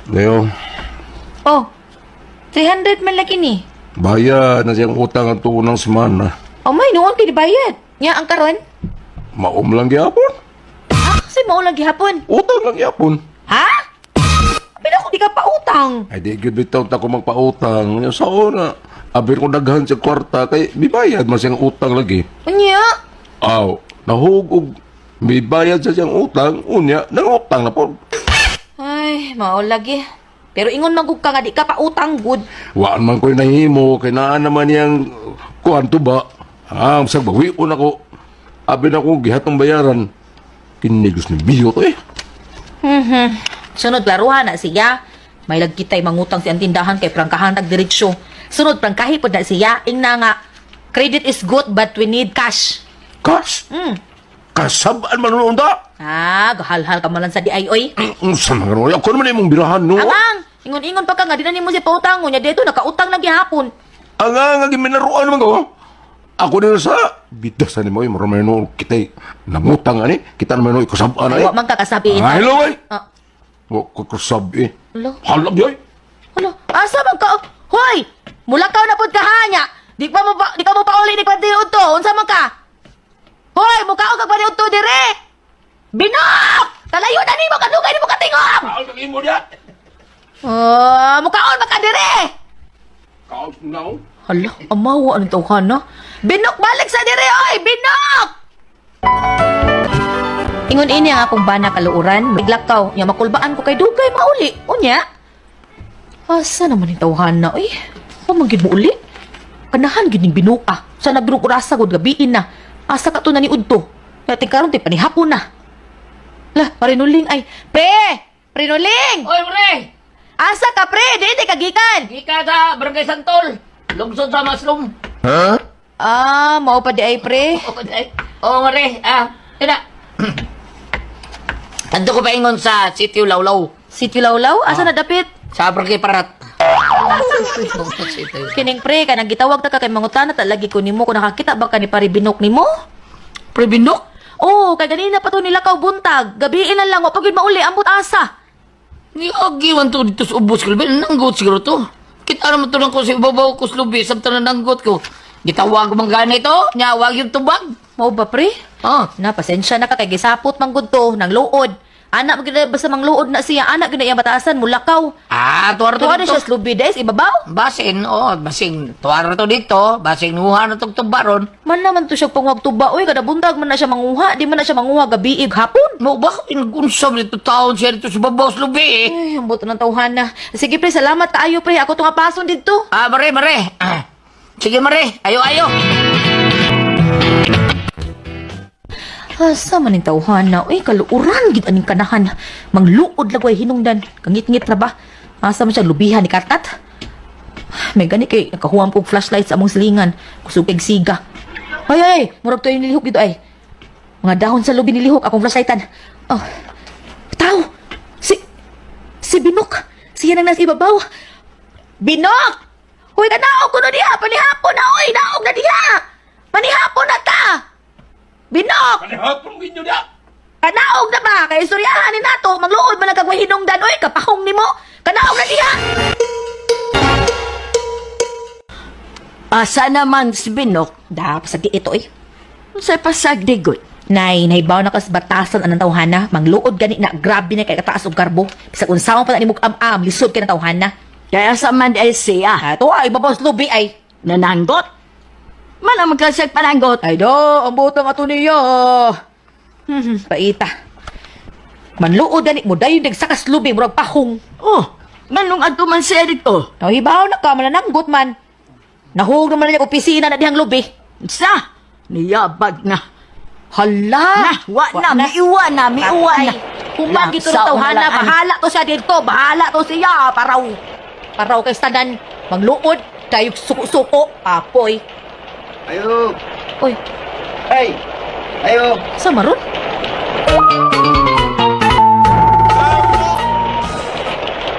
Leo, Oh, 300 man lagi ni. bayad na siyang utang ang tuunang semana. Oh, may noon kay bayad. Nya ang karon. Maom lang gihapon. Ah, kasi mao lang gihapon. Utang lang gihapon. Ha? Pero ako di ka pautang. Ay, di gyud bitaw ta ko magpautang. Nya sa una, abir ko daghan sa kwarta kay mibayad man siyang utang lagi. Unya. Aw, nahug og mibayad sa siyang utang, unya nangutang na po. Ay, mao lagi. Pero ingon man gud ka nga di ka pa utang gud. Waan man ko'y nahimo, kay naa naman niyang kuan to ba? Ah, bisag bawion ako. Abi na ko gihatong bayaran. Kinigos ni Biyo to eh. Sunod klaruhan na siya. May lagkitay mangutang si ang tindahan kay prangkahan tag diretsyo. Sunod prangkahi pod na siya. Ingna nga credit is good but we need cash. Cash? Kasabaan man noon da? Ah, gahalhal ka man lang sa di ay oy. Unsa man karon? Ako naman imong birahan no. Angang, ingon-ingon pa ka nga di na nimo siya pautangon nya dito nakautang na gihapon. Ang nga giminaruan man ko. Ako din sa bidasan nimo eh, mura man noon kita nangutang ani, kita naman noon kasabaan ani. Wa man ka kasabi. Ah, hello ay. Ah. Wa ko kasab eh. Hello? Halab yoy. Hala, asa man ka? Hoy! Mulakaw na pud ka ha nya. Di pa mo pa, di ka mo pauli ni padiud to. Unsa man ka? Hoy, mukaon kag padiud to dire. Binok! Kalayo na nimo kadugay nimo katingog. Kaon kang imo diya. Ah, mukaon man ka dire. Kaon na. Hala, amawa anong tawhan na? Binok balik sa dire oy, binok! Ingon ini ang akong bana kaluoran, maglakaw, nya makulbaan ko kay dugay mauli. Unya. Asa naman yung tawhan na oy? Pamangkin mo uli. Kanahan gid ning binuka. Sa nagdurog orasa gud gabiin na. Asa ka to na ni udto? Natin karon ti panihapon na. Lah, parinuling ay. Pre! Prinuling! Oy, pre! Asa ka pre? Di di ka gikan. Gika sa Barangay Santol. Lungsod sa Maslum. Ah, mao pa di ay pre. Oo, mare. Ah, ina. Ando ko paingon sa Sitio Lawlaw. Sitio Lawlaw, asa na dapit? Sa Barangay Parat. Kining pre, kanang gitawag ta ka kay mangutana ta lagi ko nimo kung nakakita ba ka ni pare binok nimo? Pre Binok? Oo, kay ganina pa to nila kaw buntag. Gabiin na lang wa pa gyud mauli ambot asa. Ni agiwan to dito sa ubos ko. Nanggot siguro to. Kita naman to lang ko sa ibabaw ko sa lubi. Samtang nanggot ko. Gitawag ko man gani to. Nya, wag yung tubag. Mao ba pre? Oh. Na pasensya na ka kay gisapot man gud to nang luod. Anak gyud na basta mangluod na siya, anak gyud na iyang bataasan mulakaw. Ah, tuwar to Tuwa na dito. siya sa lubi des ibabaw. Basin, oh, basing. Tuwar to dito. Basing nuha na tong tubaron. Man naman to siya pangwag tuba oy kada buntag man na siya manguha, di man na siya manguha gabi ig hapon. Mo ba? Inagunsam dito taon siya dito sa babaw sa lubi eh. Ay, ambot ng tawhan na. Sige pre, salamat kaayo pre. Ako to nga pason didto. Ah, mare, mare. Ah. Sige, mare. Ayo, ayo. Asa man ning tawhan na? Uy, kaluoran gid aning kanahan. Mangluod lagway hinungdan. Kangit-ngit ra ba? Asa man siya lubihan ni Kartat? May gani kay nakahuam kog flashlight sa among silingan. Kusog kay siga. Ay ay, murag to yung nilihok dito ay. Mga dahon sa lubi nilihok akong flashlightan. Oh. Tao. Si si Binok. Siya nang nasa ibabaw. Binok! Hoy, kanaog kuno diha, panihapon na oy, naog na diha. Panihapon na ta. Binok! Panihapon ginyo diya. Kanaog na ba? Kay istoryahan ni nato, magluod man ang kagway hinungdan oy, kapahong nimo. Kanaog na diha. Asa naman si Binok? Da, pasagi ito eh. Sa pasagdigot. Nay, nahibaw na kas batasan anang tawhana, mangluod gani na grabe na kay kataas og garbo. Bisag unsaon pa na nimo am-am, lisod kay ng tawhana. Kaya sa man ay siya. Ato ay babaw sa lubi ay. Nananggot. Mana magkasag pananggot. Ay do, ang butang ato niya. Paita. Manluod gani mo dayon nagsakas lubi murag pahong. Oh, manong ato man siya dito. Nahibaw na ka manananggot man. Nahug naman na niya opisina na dihang lubi. Sa, niyabag na. Hala! Na, wa na, miiwa na, miiwa na. Human gito ng Laksaon tawhana, na lang, bahala to siya dito, bahala to siya, paraw. Paraw kay tanan, mangluod, tayo suko-suko, apoy. Ayo! Oy, Ay! Ayo! sa maron?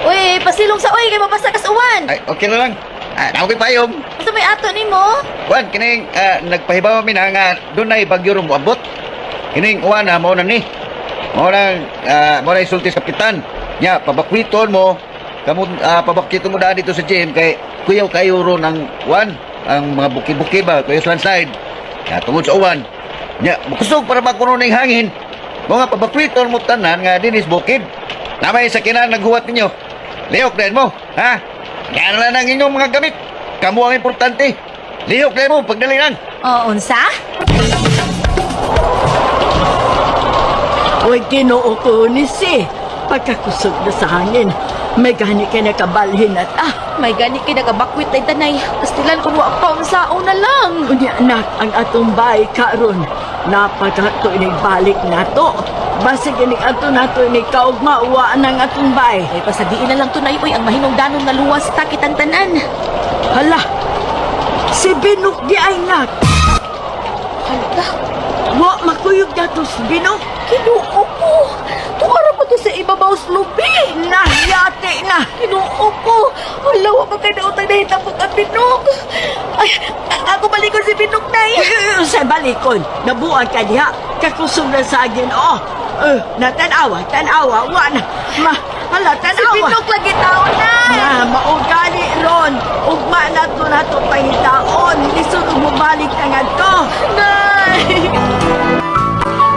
Uy, pasilong sa oy, kay mabasa kas uwan. Ay, okay na lang. Ah, okay payong. Basta may ato nimo. Juan, kining nagpahibaw mi na nga dunay bagyo ro moabot. Kining uwan na mao na ni. Mao na mao na isulti sa kapitan. Nya pabakwiton mo kamo pabakwiton mo daan dito sa gym kay kuyaw kayo ro ng uwan ang mga buki-buki ba kuyaw sa landslide. Nya tungod sa uwan. Nya kusog para ba kuno ning hangin. Mo nga pabakwiton mo tanan nga dinis bukid. Namay sa kinan naghuwat ninyo. Lihok din mo, ha? Yan lang ang inyong mga gamit. Kamu ang importante. Lihok din mo, pagdali lang. Oh, unsa? Uy, ginoo ko ni si. Pagkakusog na sa hangin. May gani kay nakabalhin at ah. May gani kay nagabakwit na tanay. Pastilan kung wa pa unsaon na lang. Unya anak, ang atong bay karon napakato inig balik nato. Basig inig ato nato inig kaugma wa nang atong bay. Ay pasadiin na lang tunay oy ang mahinungdanon nga luwas ta kitang tanan. Hala, si Binok di ay nak. Hala, Wa makuyog nato si Binok. Ginoo ko. Tuara pa to sa ibabaw sa lubi. Nahyati na. Ginoo ko. Hala, wa pa kay nautang nahitapok ang Binok. Ay, ako balikon si Binok nay. Sa balikon, nabuang ka diha. Kakusog na sa Ginoo. Eh, na tanawa, tanawa, wa na. Ma, hala, Si tanawa. Binok lagi taon nay. Na, maugali ron. Ugma na to na to pangitaon. Lisod og mobalik na ngadto. Nay!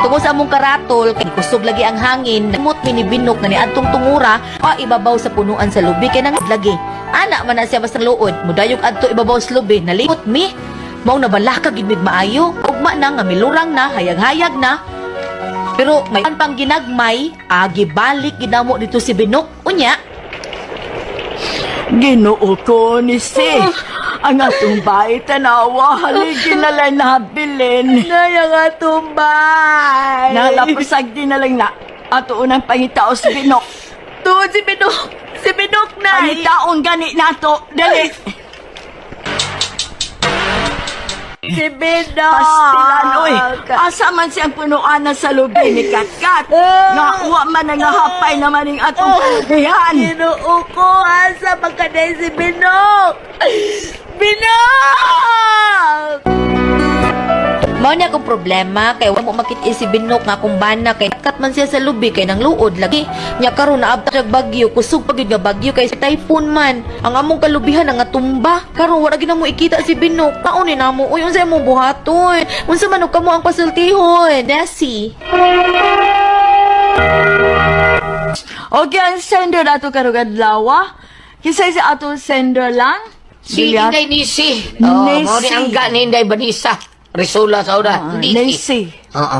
Tungod sa among karatol, kay kusog lagi ang hangin, namot minibinok na ni adtong tungura pa ibabaw sa punuan sa lubi kay nang lagi. Ana man na siya basta luod, mudayog adto ibabaw sa lubi, nalimot mi. Mao na balaka gid mig maayo. Ugma na nga milurang na, hayag-hayag na. Pero may pang ginagmay, agi balik ginamo dito si Binok. Unya, Ginoo ko ni si. Ang atong bahay tanawa, haligi na lang nabilin. Nay, ang atong bay. Nalapasag din na lang na. Ato unang pangitao si Binok. Tuod si Binok. Si Binok, nay. Pangitaon gani nato. Dali. Si Binok. Pastilan, oy. Asa man siyang punuan na sa lubi ni Katkat. Nga, wa man ang hapay naman ang atong kalubihan. Ginoo ko, asa magkaday si Binok? Binok! Mao niya akong problema kay wa mo makit si Binok nga akong bana kay kat man siya sa lubi kay nang luod lagi nya karon naabta siya bagyo, kusog pa gyud nga bagyo kay typhoon man ang among kalubihan nga tumba. Karon wala gyud mo ikita si Binok. Taon ni namo uy, unsa imong buhaton, unsa man og kamo ang pasultihon, Nessie? Okay, ang sender ato karong adlaw. Kinsa si ato sender lang? Si Julia? Inday Nisi. Oh, Nisi. mao ni angga ni Inday Banisa. Resula sa una. Ah, Nisi. Nisi. Oo.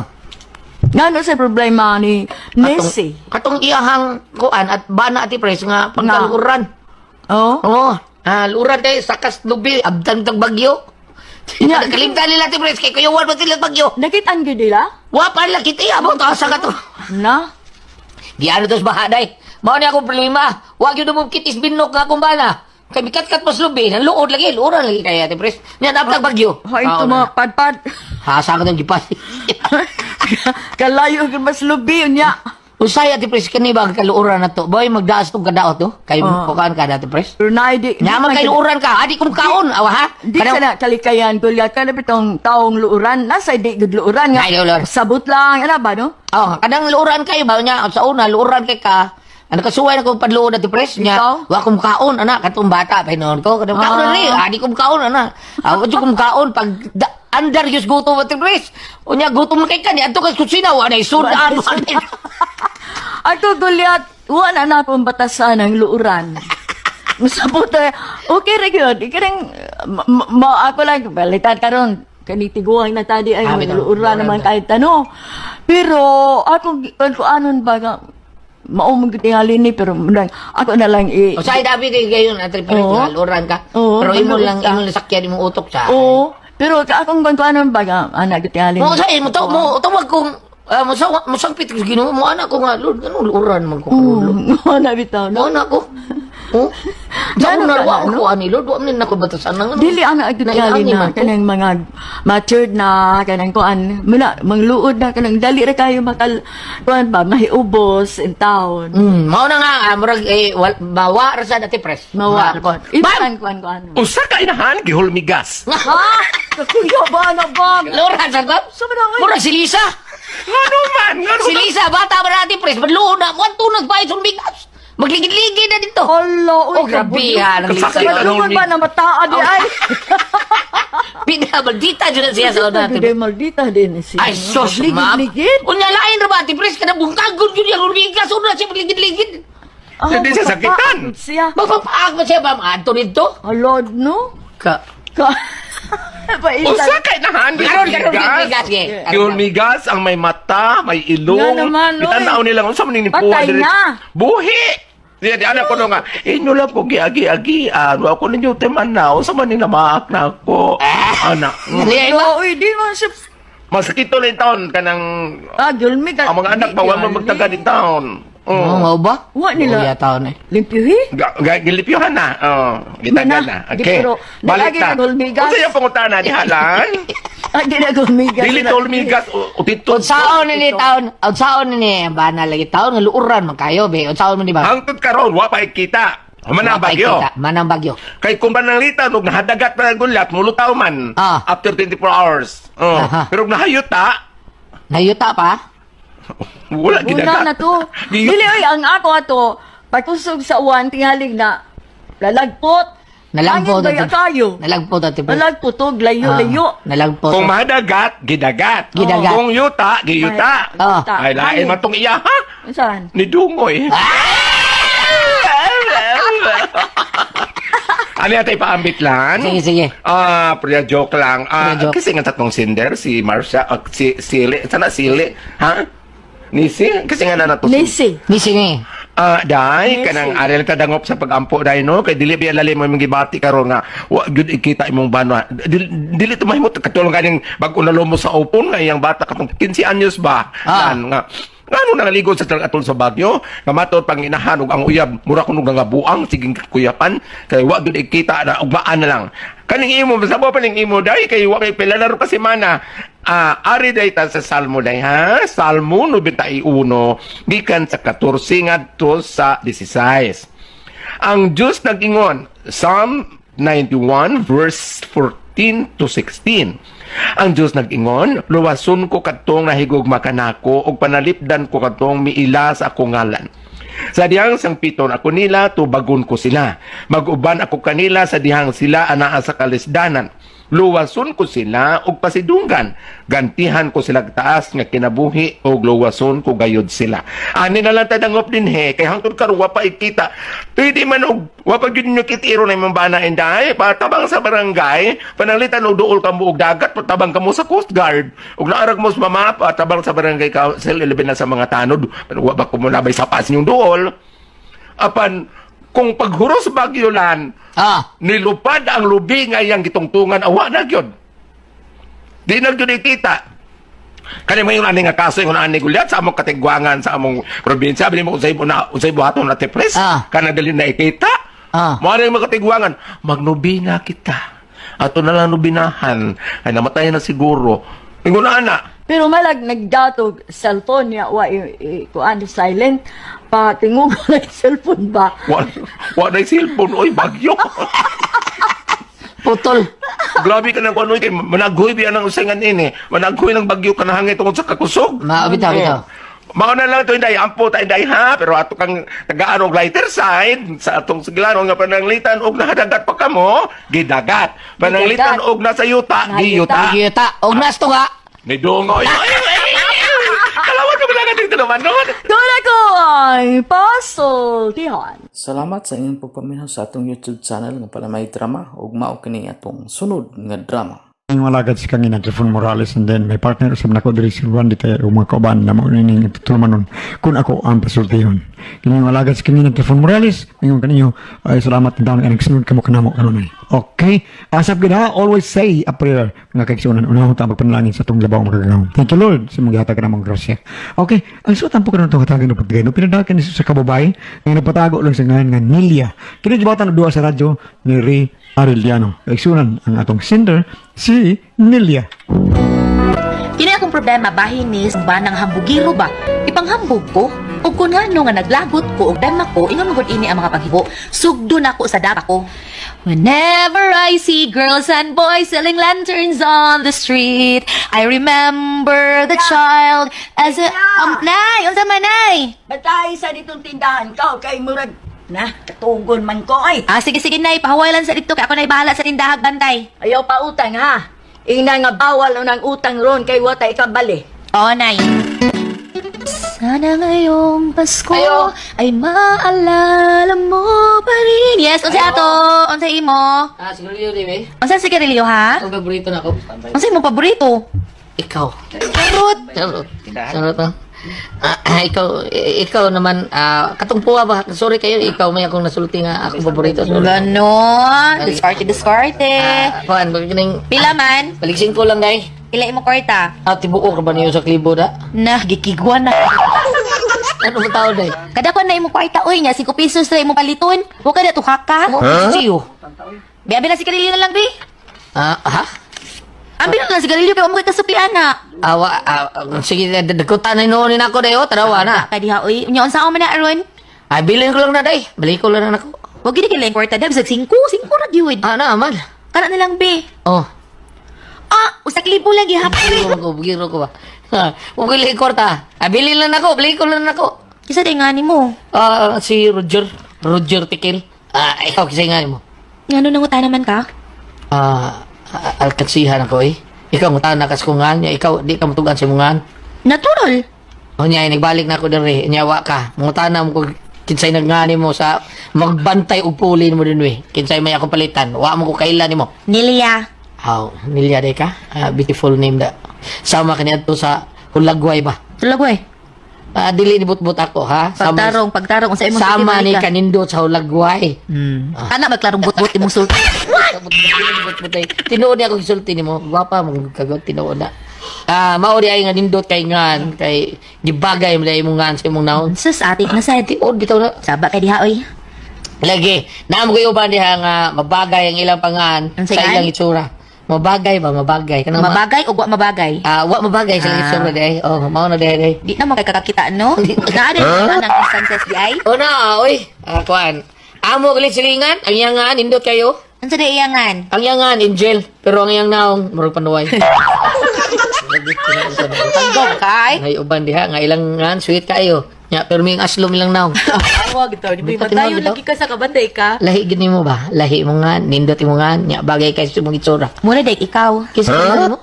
Ngano sa problema ni Nisi? Katong iyahang kuan at bana ati pres nga pagkaluran. Oh? Oo. Ah, luran tayo sakas lubi abdan tag bagyo. Nya- Kalimtan nila ati pres kay kuyawan pa sila bagyo. Nakitaan gyud nila? Wa pa lang kita abot asa ka to. Na? Di ano tos bahaday. Mao ni akong problema. Wa gyud mo kitis binok nga akong bana. Kay mikat-kat mas lubi, nang luod lagi, luoran lagi kay ate pres. Nya naptag bagyo. Hoy, ito mga padpad. Hasa ka tong gipas. Kalayo gyud mas lubi unya. Usay ate pres kani ba kaluoran na to? Boy magdaas tong kadaot to. Kay Oo. kukaan ka dati pres. Pero na di Nyaman kay luoran ka, adi kong kaon, awa ha? Di sa na kalikayan Goliath kana bitong taong luuran nasa di gud luuran nga. Ay, luuran. Sabot lang ana ba no? Oh, kadang luoran kayo ba nya sa una luoran kay ka. Ano kasuway na kong padluod ati pres Ikaw? nya. Wa kong kaon ana katong bata pa noon ko. Kadang kaon Ah. na ri, adi kong kaon ana. Ah, wa jud kong kaon pag da, andar yus gutom ati pres. Unya gutom na kay ka ni adto ka kusina wa nay sudan. Wa nay Ato Goliath, wa na na akong batasan ang luuran. Masabot eh. Okay ra gyud. Ikarang ma, ma- ako lang balitan karon kani tiguang na tadi ay Ah, bitaw. luuran naman kahit ano. Pero ako kan ko anon ba nga mao man gyud tingali ni pero murag, ako na lang i Usay dabi kay gayon ati pres Oo. nga luoran ka. Oo, Pero imo maluod lang ka. imo lang sakyan imong utok sa. Oo. Pero ka akong kan ko anon ba nga ana gyud tingali. Mo usay mo to mo tawag kong ah, mo sa mo sangpit ko sa Ginoo mo anak ko nga Lord ganun luoran man ko karon Lord. Oo, na bitaw no. Mo na ko. Oh. Sa Ngano una ka wa na, no? ko ani Lord, wa man nako batasan nang ano. Dili ana gyud tingali Naiani na man ko. kanang mga matured na kanang kuan muna mangluod na kanang dali ra kayo makal kuan ba mahiubos in town. Mao na nga ah, murag eh wal, mawa ra sa dati pres. Mawa kuan. Ipan kuan kuan. Usa ka inahan gihulmigas. Ha? Kakuya ba na ba? Lora sa ko. Sobrang Murag si Lisa. Ngano man, ngano Si Lisa bata ba natin pres, madluon na mo tunag pa isong bigas. Magligid-ligid na dito. Hala, uy, Oh, grabe ha, ng Lisa. Kasakit Sa ang ba na mataa di ay? Pina maldita jud na siya sa una. Dili maldita din siya. Ay, sus, ma'am. Ligid-ligid. Unya lain ra ba ati pres kada bungkagon jud yang bigas una siya magligid-ligid. Ah, Hindi siya sakitan. magpapaagod Siya. Magpapaag ba siya ba adto dito? Hala, no? Ka Ka. Pailan. Usa ka inahan Karon karon gihulmigas. bigas ge. Gihulmigas ang may mata, may ilong. Nga naman, oy. Gitanaw nila unsa man ni Patay diri. na. Buhi. Di di anak ko no nga, inyo lang ko giagi-agian, wa ko ninyo teman na, unsa man ni namaak na ako. Anak. Dali ba? No, uy, di man siya. Masakit to lang taon kanang Ah, gulmi ka. ang mga anak ba wa man magtaga din taon. Oo, Oh. oh, ba? Wa nila. Uya taon eh. Limpyuhi? Gilipyuhan na. Oh, gitagan Mana, na. di Okay. pero, Balik nalagi ta. na hulmigas. Unsa yung pangutana ni Halan? Ah, di na gulmigas. Dili to hulmigas o o tito. Unsaon ni taon? Unsaon ni bana lagi taon nga luuran man kayo be. Unsaon man di ba? Hangtod karon wa pa kita. Human ang Wa pa'y bagyo. kita. Manang bagyo. Kay kung pananglitan og nahadagat pa ang gulat, mulutaw man after 24 hours. Oh. Aha. Pero kung nahayuta, Nayuta pa? wala Una gidagat. na to. Dili oy ang ako ato pagkusog sa uwan tingalig na lalagpot. Nalagpot Hangin baya ato. kayo. Nalagpot ato. Lalagpot og layo layo. Nalagpot. Kung mahadagat, gidagat. Gidagat. Kung yuta, giyuta. Ah. Ay, lain man tong iya, ha? Saan? Ni Dungoy. Ano yata ipaambit lang? Sige, sige. Ah, priya joke lang. Ah, Priya joke. kasi nga tatong sinder, si Marsha, si Sili, sana Sili, ha? Nisi? Kasi nga na nato. Nisi. Nisi ni. Ah, day Nisi. kanang arel ta dangop sa pagampo day no kay dili biya lalim mo imong gibati karon nga wa gyud ikita imong banwa. Dili, dili to mahimot katulong kaning bag-o na lumo sa opon nga iyang bata katong 15 anyos ba. Lan nga ngano nangaligo sa atol sa Bagyo nga matod panginahan ug ang uyab mura kuno nga buang siging kuyapan kay wa gyud ikita na ugmaan na lang. Kaning imo basta pa ning imo day kay wa kay pila laro ka semana. Ah, ari day ta sa Salmo day ha. Salmo 91 gikan sa 14 ngadto sa 16. Ang Diyos nag-ingon, Psalm 91 verse 14 to 16. Ang Diyos nag-ingon, luwason ko kadtong nahigugma kanako ug panalipdan ko kadtong miila sa akong ngalan. Sa dihang sangpiton ako nila, tubagon ko sila. Mag-uban ako kanila sa dihang sila anaa sa kalisdanan. Luwason ko sila og pasidunggan. Gantihan ko sila taas nga kinabuhi og luwason ko gayod sila. Ani na lang tadangop din he, kay hangtod karon wa pa ikita. Pwede man og wa pa gyud ninyo kitiro na imong bana inday, patabang sa barangay, pananglitan og duol ka mo og dagat, patabang kamo sa Coast Guard. Og naarag mo sa mama, patabang sa barangay council, ilabi na sa mga tanod, wa ba ko mo nabay sa pas inyong duol. Apan kung paghuros bagyolan, nilupad ang lubi nga iyang gitungtungan, awa na gyud. Di na gyud ikita. Kani mo yung ani nga kaso yung ani gulyat sa among katigwangan sa among probinsya, bili mo unsay na unsay buhaton na pres. Kana dili na ikita. Mo ani mga katigwangan, magnubina kita. Ato na lang nubinahan. Ay namatay na siguro. Ingon ana. Pero malag nagdatog cellphone niya wa kuan silent pa tingog na yung cellphone ba. Wa wa na cellphone oy bagyo. Putol. Grabe ka ng kuno kay managhoy biya ng usingan ini. Managhoy ng bagyo kanahangin tungod sa kakusog. Ma bitaw bitaw. Mao na lang to inday, ampo ta inday ha, pero ato kang tagaan og lighter side sa atong sigilanon nga pananglitan og nahadagat pa kamo, gidagat. Pananglitan og nasa yuta, giyuta. Giyuta. Og nasto nga. Nidungoy. Kalawan ko bilangan dito naman naman. Doon ako ang pasultihan. Salamat sa inyong pagpaminaw sa atong YouTube channel nga Palamay Drama ug mao kini atong sunod nga drama. Ang alagad si kang Trifon Morales and then may partner usab nako diri si Randy tayo ug mga kauban na mao ning tutulmanon kun ako ang pasultihon. Kini ang alagad si kang Trifon Morales, ingon kaninyo ay salamat ng taon nga nagsunod kamo kanamo kanunay. Okay, asap gid ha, always say a prayer mga kaigsuonan unahon ta magpanalangin sa atong labaw makagagahom. Thank you Lord sa mga gihatag namong grasya. Okay, ang suotan po karon itong hatagan ng pagtigay. No, pinadakan ni sa kababay nga nagpatago lang sa ngalan nga Nilia. Kini gibatan og duha sa radyo ni Ray Arellano. Kaigsuonan ang atong sender si Nilia. Kini akong problema bahin ni ba ng hambugiro ba? Ipanghambog ko. Ug kun ngano nga naglagot ko og dama ko, ingon man gud ini ang mga paghibo. Sugdo na ko sa dama ko. Whenever I see girls and boys selling lanterns on the street, I remember the child as a nay, unsa man nay? Batay sa ditong tindahan ka kay murag na katugon man ko ay. Ah, sige sige nay, pahuway lang sa dito kay ako nay bahala sa tindahag bantay. Ayaw pa utang ha. Ina nga bawal unang utang ron kay wa tay kabali. Oo, nay. Sana ngayong Pasko Ayo. ay maalala mo pa rin. Yes, unsa ato? Unsa imo? Ah, sigarilyo di be. Unsa sigarilyo ha? Ang paborito na ako. Unsa imo paborito? Ikaw. Charot. Charot. Charot ah. Ah, ikaw ikaw naman katong puwa ba? Sorry kayo, ikaw may akong nasulti nga akong paborito. Sorry. Ganon. Diskarte, diskarte. Kuan, kining Pila man? Baliksin ko lang day. Pila imo kwarta? Ah, tibuok ra ba niyo sa klibo da? Na, gikigwa na. Ano ba tao day? Kada ko na imo kwarta oy nya 5 pesos ra imo paliton. Wa ka na tuhak ka. Huh? Siyo. Bi abi na si Galileo na lang bi. Ah, ha? Abi na lang si Galileo kay wa mo kay kasukli ana. Awa, sige, dagkutan na noon ako day, oh, tarawa na. Ka diha oy. Unya unsa man na aron? Ay, bilin ko lang na day. Bili ko lang na ako. Wa gid kay lang kwarta dab sa 5, 5 ra gyud. Ah, na, man. Kana na lang bi. Oh. Ah, usak libo lang gihapon. Biro ko, biro ko ba? Ha, huwag ko lang kwarta. Ah, bilin lang ako, bili ko lang ako. Kisa day ngani mo? Ah, si Roger. Roger Tikil. Ah, ikaw, kisay nga mo. Ngano nangutana man ka? Ah, alkansihan ako eh. Ikaw, ngutana kas ko nga niya. Ikaw, di ka matugan sa mungan. Natural. O niya, nagbalik na ako diri. Niya, wa ka. Mangutana mo ko kinsay nagngani mo sa magbantay og pulin mo din eh. Kinsay may ako palitan. Wa mo ko kailan nimo. Nilia. Aw, Nilia day ka? Ah, beautiful name da. Sama kaniadto sa Hulagway ba? Tulagway. Ah, dili ni butbut ako ha. Sama, Pagtarong, pagtarong unsa imong sama ni sulti, Marika? kanindot sa Hulagway. Ana magklarong butbut imong sulti. Butbut ay. Tinuod niya akong gisulti nimo. Gwapa mong kagot tinuod na. Ah, mao di ay nga nindot kay ngan kay gibagay mo dai imong ngan sa imong naon. Sus, atik na sad. Tinuod bitaw na. Saba kay diha oy. Lagi, naamo kayo ba diha nga mabagay ang ilang pangan Ang sa sigan? ilang itsura. Mabagay ba mabagay kanang ma- Mabagay o wa mabagay? Ah, wa mabagay sa ilang Ah. itsura di ay. Oh, mao na di ay. Di. Di na mo kay kakakita no? Naa din huh? ng instances di ay. Oh na, oy. Ah, kuan. Amo gali silingan, ang iyang ngan nindot kayo. Unsa di iyangan? Ang iyang ngan angel, pero ang iyang naong murag panuway. Panggong kay. Ngay uban diha nga ilang ngan sweet kayo. Nya pero may aslom ilang naong. Awag daw, di Di ba pa tinuod tayo bitaw? lagi ka sa kabanday ka? Lahi gid nimo ba? Lahi mo nga nindot imo nga nya bagay kay sa imong itsura. Muna dek ikaw. Kisa huh? mo?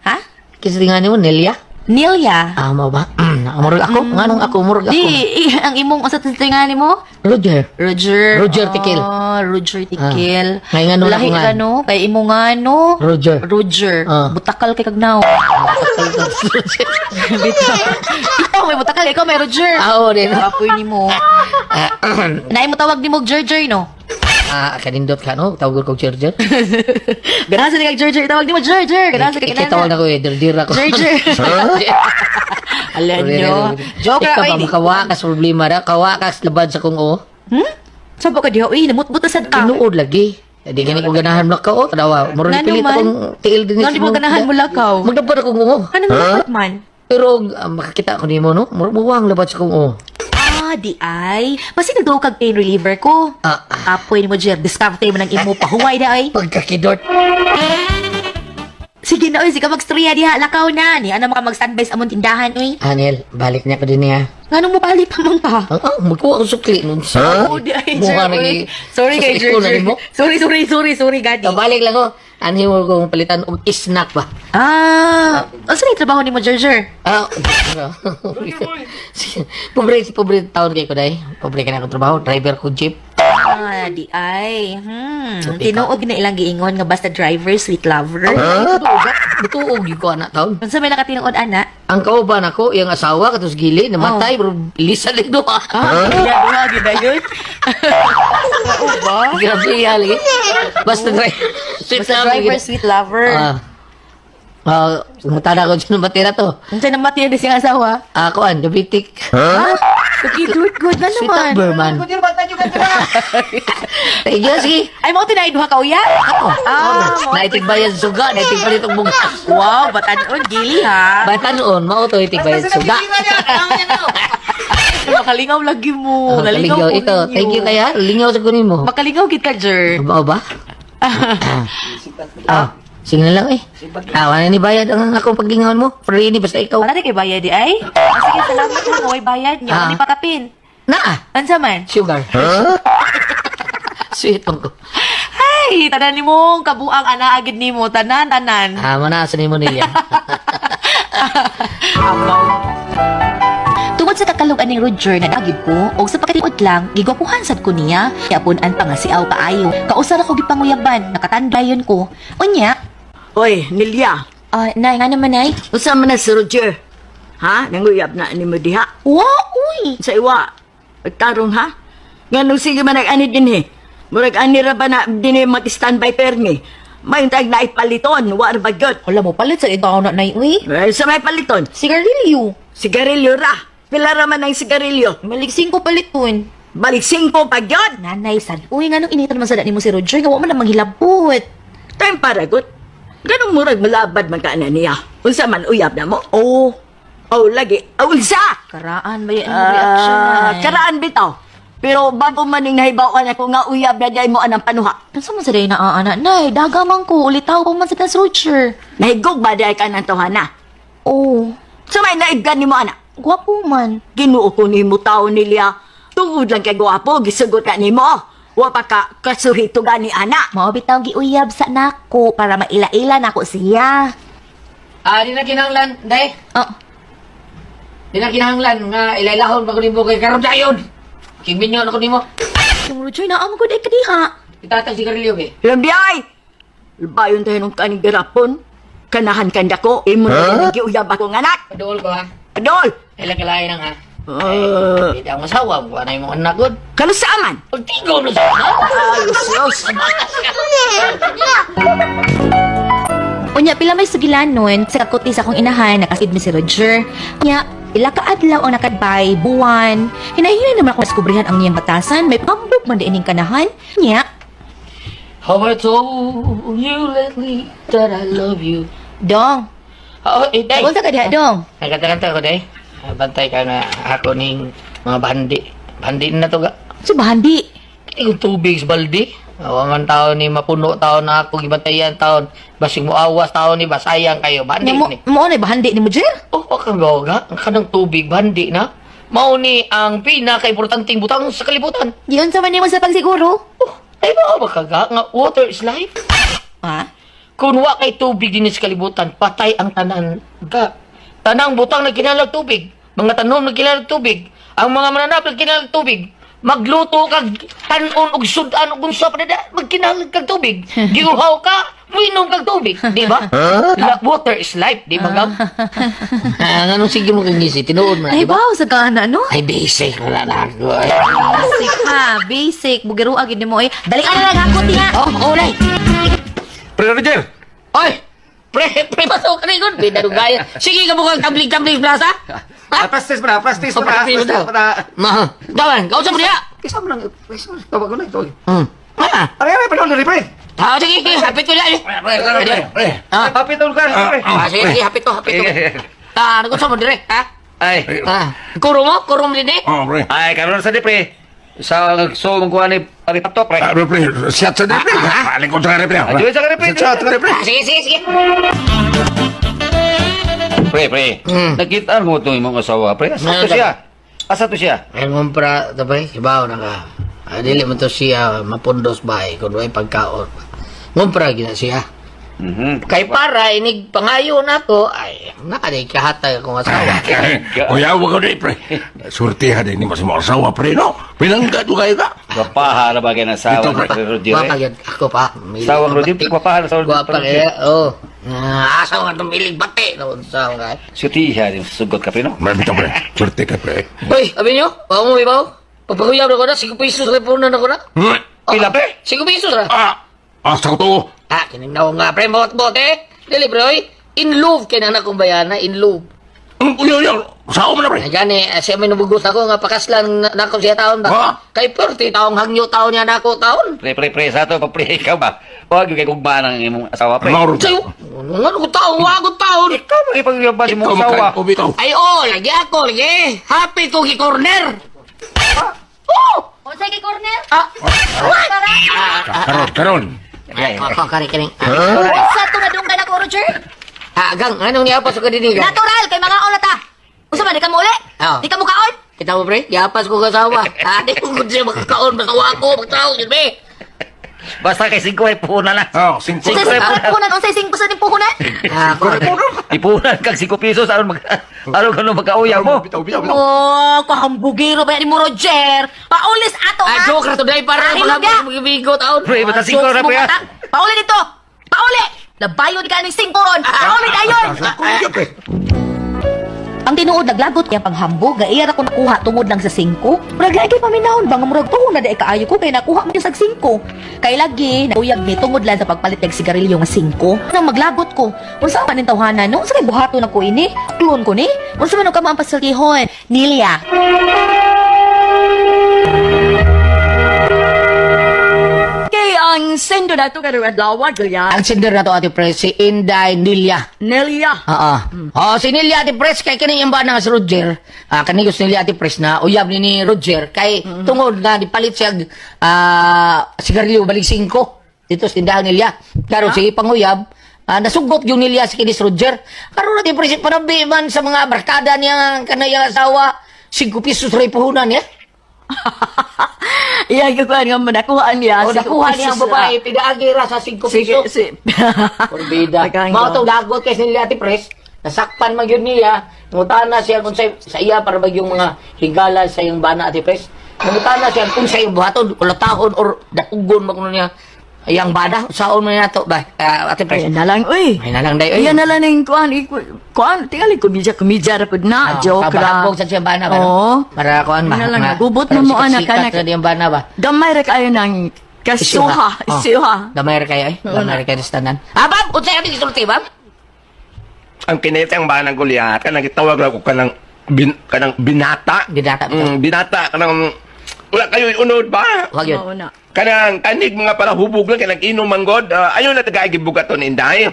Ha? Kisa nga nimo Nelia? Nilia. Ah, mao ba? Murag ako, nganong ako murag ako. Di ang imong unsa tingali mo? Roger. Roger. Roger Tikil. Ah, Roger Tikil. Ah. Ngay ngano na Lahi ko nga. ka no kay imo nga no. Roger. Roger. Ah. Butakal kay kagnaw. Ikaw may butakal, ikaw may Roger. Ah, oo, din. Apoy nimo. Naay mo tawag nimo og Jerjer no. Ah, kanindot ka no? Tawag ko Jerjer. Ganahan sa kag Jerjer, tawag nimo Jerjer. Ganahan sa kag Ikitawag na ko eh, dirdir ako. Jerjer. Alam nyo. Joker Ikaw ay ba di. makawa kas problema ra? Kawa kas labad sa kong o. Hmm? Sabo ka diha uy, namutbut na sad ka. Tinuod lagi. Di gani ko ganahan mulakaw o. Tanawa, murag Ngano pilit man? akong tiil din. Ngano di mo ganahan mulakaw? Magdabad akong o. Ano nga man? Pero makakita ko nimo no, murag buwang labad sa kong o. Ah, di ay. Basta nagduo kag pain reliever ko. Ah, Apoy nimo Jer, discount mo ng imo pahuway na ay. Pagkakidort. Sige na oy, sige magstorya diha, lakaw na. Ni ano maka mag-standby sa among tindahan oy. Anel, balik niya ko din niya. Ngano mo bali pa man ka? Ang ah, magkuha ko sukli nun. Oh, di ay, Jer. Mukha oy. nagi- Sorry kay sa likod na Jer. nimo. Sorry, sorry, sorry, sorry, Gadi. Ah, balik lang ko. Anhi mo kong palitan og snack ba? Ah, unsa ni trabaho nimo, Jer? Ah, pobre, pobre taon kay ko day. Pobre ka na akong trabaho, driver ko jeep. Ah, di ay. Tinuod na ilang giingon nga basta driver, sweet lover. Bituog gyud ko anak taon. Unsa may nakatinuod ana? Ang kauban ako, iyang asawa katos gili namatay pero lisa lang duha. Ah, duha gid yun. ba? Grabe iya lagi. Basta driver. Sweet Basta lover driver, gid. sweet lover. Ah. Ah, uh, ko dyan matira to. Unsa na mati na siyang asawa? Ah, kuan, diabetic. Ha? Okay, good, good na Sweet naman. lover man. Thank you, sige. Ay, mo tinay duha ka uya? Ako. Ah, mao Naitig bayad suga, naitig palit og bugas. Wow, batanon gili ha. Batanon, mao to itig bayad suga. Makalingaw lagi mo. Oh, Nalingaw kalingaw ko ito. ninyo. Thank you kaya. Lingaw sa kunin mo. Makalingaw gid ka, Jer. Mao ba? Ah, sige na lang eh. Ah, wala ni bayad ang akong paglingawan mo. Free ni basta ikaw. Wala na kay bayad di ay. Ah, sige, salamat lang. Way bayad niya. Ah. Ano pakapin? Naa, Unsa man? sugar. Sweet man ko. Ay, tanan nimo kabuang ana agid nimo tanan tanan. Ah, mana sa nimo nilya. Tungod sa kakalog aning Roger na dagib ko, og sa pakatiod lang, gigwapuhan sad ko niya. Yapon-an pa nga si Aw kaayo. Kausar ako gipanguyaban, nakatandayon ko. Unya, Oy, Nilya, ah, nay, nga naman nay. unsa man na si Roger? Ha? Nanguyab na nimo diha. Wa, uy. Sa iwa. Tarong ha? Nganong sige man nag-ani dinhi. Murag ani ra ba na dinhi mag-standby permi. May tag na ipaliton, wa ra ba gyud. Wala mo palit sa itaw na nay, uy. Eh, sa may paliton, Sigarilyo. sigarilyo ra. Pila ra man ang sigarilyo? Balik 5 paliton. Balik 5 pa gyud. Nanay sad, uy, nganong initan man sad nimo si Roger nga wa man na manghilabot. Time paragot. Ganong murag malabad man ka na niya. Unsa man uyab na mo? Oh, Oh, lagi. Oh, unsa? karaan ba yan ang reaction Ah, ay? karaan bitaw. Pero bago man ning nahibaw-an ako nga uyab na diay mo anang panuha. Unsa man sad ay naa ana, nay? Daga man ko, ulitaw pa man sad na si Roger. Nahigog ba diay ka ng tawhana? Oh, Sa may naibgan nimo ana. gwapo man. Ginoo ko nimo tao nilya. Tungod lang kay gwapo, gisugot ka nimo. Wa pa ka kasuhito gani ana. Mao bitaw giuyab sa nako para maila-ila nako siya. Ah, di na kinahanglan, day. Oh, Di na kinahanglan nga ilailahon pa ko nimo kay karon dayon. Kiminyo na ko nimo. yung Roger naa mo gud ay kadiha. Itatag sigarilyo be. Alam di ay! Bayon tayo nung kaning garapon. Kanahan kanda ko. Imo na huh? giuyab akong anak. Paduol ko ha. Adol! Ila kalain nang ha. Uh, Hindi ang masawa, buwan na imong anak gud. kano sa aman? Pagtigo na sa Ayos, ayos. Unya pila may sugilanon sa kakuti sa akong inahan nakasid mi si Roger. Unya ila ka adlaw ang nakadbay buwan. Hinahinay naman ako diskubrihan ang iyang batasan, may pambog man diining kanahan. Nya, Have I told you lately that I love you? Dong. Oh, eh, day. Unsa ka diha dong? Nagkanta-kanta ko, day. Ah, bantay ka nga ako ning mga bandi. Bandi na to ga. So bahandi. Kini kong tubig sa balde. Awa man taon ni mapuno taon na ako gibantayan taon. Basig mo awas taon ni basayang kayo. Bandi Nya mo ni. mo na bahandi ni mo Jer? Oh, wa kang gawa Ang kanang tubig bandi na. Mao ni ang pinaka-importanting butang sa kalibutan. Giunsa man nimo sa pagsiguro? Oh, ay ba ba kaga nga water is life? Ha? Kung wa kay tubig din sa kalibutan, patay ang tanan. Ga. Tanang butang nagkinahanglan tubig, mga tanom nagkinahanglan tubig, ang mga mananap nagkinahanglan tubig. Magluto kag tanon og sudan og unsa pa na magkinahanglan kag tubig. Giuhaw ka, minom kag tubig, di ba? Water is life, di ba gam? Ah, nganong sige mo kang ngisi, tinuod man, Ay di ba? wow sa kana no? Ay basic wala na ako. Basic ha, basic. Bugero agad nimo eh. Dali ka na lang hakot diha. Oh, olay. Pre Roger. Oy! Pre, pre, pasok ka na yun. Binarugayan. Sige ka mukhang tambling-tambling plaza. Ha? Practice pa na, practice Oh, pa na, practice practice pa na. Ma, dawan, kausap mo niya. Isa mo lang, isa mo lang, tawag ko na, tawag. Ah, Aray, aray, panahon na rin, pre. ah, sige, sige, hapit ko na. Pre, pre, pre. Ah, Hapit na ka, pre. ah, sige, sige, hapit ko, hapit ko. Ah, ano gusto mo dire, ha? Ay, Ah, kuro mo, kuro mo din eh. Oh, pre. ay, karoon sa di, pre. Sa, so, magkuha ni, pare, laptop, pre. Ah, pre, pre. Shot sa di, pre. Paling ko sa pre. Ah, sa pre. Shot sa pre. Ah, sige, sige, sige. Pre, pre. Nakita mo itong imong asawa, pre. Asa to siya? Asa to siya? Ay, mong pra, ito pre, ibaw na ka. Ah, dili mo to siya mapundos ba eh, kung may pagkaon. Ngumpra gina siya. Kay para inig pangayo nako ay nakaday kahatag akong asawa. Kuya, wag ko di, pre. Surtihan din ni mas mo asawa, pre, no? Pinangga to kayo ka. Gwapaha na bagay na asawa Ito, ni pre. Pre Roger. Gwapa eh. yun. Ako pa. Milig Sawang ng Roger, bati. gwapaha na sawang Gwapa Roger. kaya, oh. Ah, asawa nga itong milig bati. No, asawa nga. Surtihan, yung sugot ka, pre, no? May bitaw, pre. Surti ka, pre. Uy, abi nyo, baka mo ibaw. Pagpaguyab na ko na, 5 pesos na punan ako na. Hmm? Pila, pre? 5 pesos ra. Ah, asa ko to. Ah, kinignaw nga, pre, bot-bot eh. Dili, pre, oy. In love kay na akong bayana, in love. Uy, uy, uy. Sao mo na, pre? Ay, gani, siya may nabugos ako nga pakaslan na nako siya taon ba? Ha? Kay 40 taong hangyo taon niya nako taon. Pre, pre, pre, sa to, pre, ikaw ba? Huwag yung kay kugma ng imong asawa, pre. Mauro. Sayo, ano ko taon, wago taon. Ikaw, makipag-uyab ba si imong Ikaw asawa? makain ko, bitaw. Ay, oh, lagi ako, lagi. Happy ko ki-corner. Oh! Unsay kay corner? Ah! Karon, karon. Ay, ako, kari, kari. Unsa to nga dunggan ako Roger? Ah, gang, anong niyapas ko dinhi, gang? Natural kay mga na ta. Unsa man di ka mo uli? Oo. Di ka mo kaon? Kita mo, pre, giapas ko kasawa. Ah, di ko gud siya makakaon, basta wa ako, magtao, yun, be. Basta kay 5 ay puhunan na. Oh, singko. Unsay singko puhunan? Unsay singko sa ning puhunan? Ah, ako, Ipunan kag 5 pesos aron mag aron kano magkauyaw mo. Bitaw, bitaw, bitaw. Oh, kahambugero ba ni mo Roger? Paulis ato Ah, ha. joke ra to, day, para Ah, mga hiluga. magibigo taon. Pre, basta Ah, 5 ra jokes mo pre. ah. ka, ta. Pauli dito. Pauli. Labayon ka ning singko ron. Pauli dayon. Singko, pre. Ang tinuod naglagot iyang paghambog nga iya ra ko nakuha tungod lang sa 5. Murag lagi paminawon ba nga murag tuo na di kaayo ko kay nakuha man sa 5. Kay lagi nauyab mi tungod lang sa pagpalit og sigarilyo nga 5. Nang maglagot ko, unsa man ning tawhana no? Unsa kay buhaton nako ini? Klon ko ni? Unsa man ka ang pasultihon? Nilia. Kay ang sendo na to karong adlaw Goliath. Ang sender na to, Ate Pres, si Inday Nilia. Nelia. Oo. Oh, si Nilia Ate Pres kay kani yung ba nga si Roger. Ah, kani gusto Nilia Ate Pres na uyab ni Roger kay tungod nga nipalit siya sigarilyo balik 5 dito sa tindahan nila. Karon sige panguyab, nasugot yung Nilia si kinis Roger. Karon Ate Pres panabi man sa mga barkada niya kanayang asawa 5 pesos ray puhunan niya. Iya kuan nga mo nakuha niya. O nakuha niya ang babae pinaagi ra sa 5 Sige, pesos. si. Kurbida. Pagkain Mao ko. to lagot kay nila Ate Pres. Nasakpan man gyud niya. Ngutana siya kung sa iya para ba yung mga higala sa iyang bana Ate Pres. Ngutana siya kung sa iyang buhaton, ulatahon or dakugon man kuno niya iyang bana. Saon man niya to ba Ate Pres. Ayan na lang, uy. Ay na lang day. Ayan na lang ang kuan, kuan, tingali komedya, komedya ra pud na, joke ra. Kabahagog sa siyang bana ba? no? Oo. Para kuan ba? Ayan na lang, Mga- nagubot para na mo, anak, sikat-sikat anak. na diyang bana ba? Gamay ra kayo ng kasuha, Oh. isuha. Gamay ra kayo eh. Gamay ra kayo sa tanan. Ah, bab, unsay ating isulti, bab? Ang kinit ang banang Goliath, kanang gitawag lang ko kanang kanang binata. Binata. Binata kanang wala kayo unod ba? Wag yun. Mao na. Kanang kanig mga palahubog lang kanang inom manggod. Ayon na taga gibugaton inday.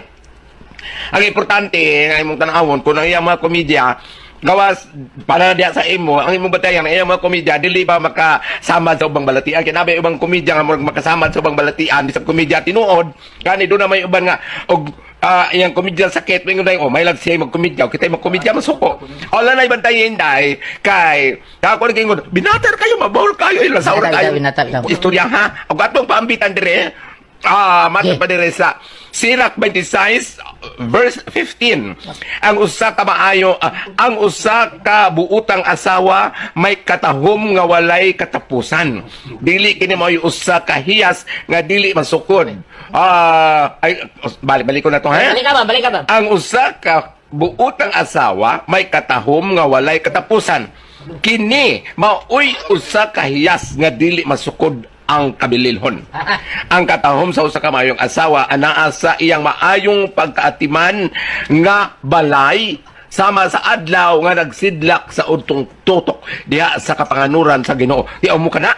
Ang importante nga imong tan-awon kung ang iyang mga komedya gawas para diya sa imo ang imong batayan ang iyang mga komedya dili ba makasama sa ubang balatian kay nabi ubang komedya nga murag makasama sa ubang balatian bisag komedya tinuod kani do na may uban nga og iyang komedya sakit mingon dai oh may lag siya magkomedya kita magkomedya masuko wala na ibantay inday kay ako nag ingon binatar kayo mabawol kayo ila sa Binata, kayo binata, binata. istorya ha og atong paambitan dire mata pa dire sa Sirach 26 verse 15. Ang usa ka maayo, ang usa ka buutang asawa may katahom nga walay katapusan. Dili kini mao'y usa ka hiyas nga dili masukod. Ay balik balik ko na to ha. Balik ka ba? Balik ka ba? Ang usa ka buutang asawa may katahom nga walay katapusan. Kini maoy usa ka hiyas nga dili masukod ang kabililhon. Ang katahom sa usa ka maayong asawa anaa sa iyang maayong pagkaatiman nga balay sama sa adlaw nga nagsidlak sa udtong tutok diha sa kapanganuran sa Ginoo. Di mo kana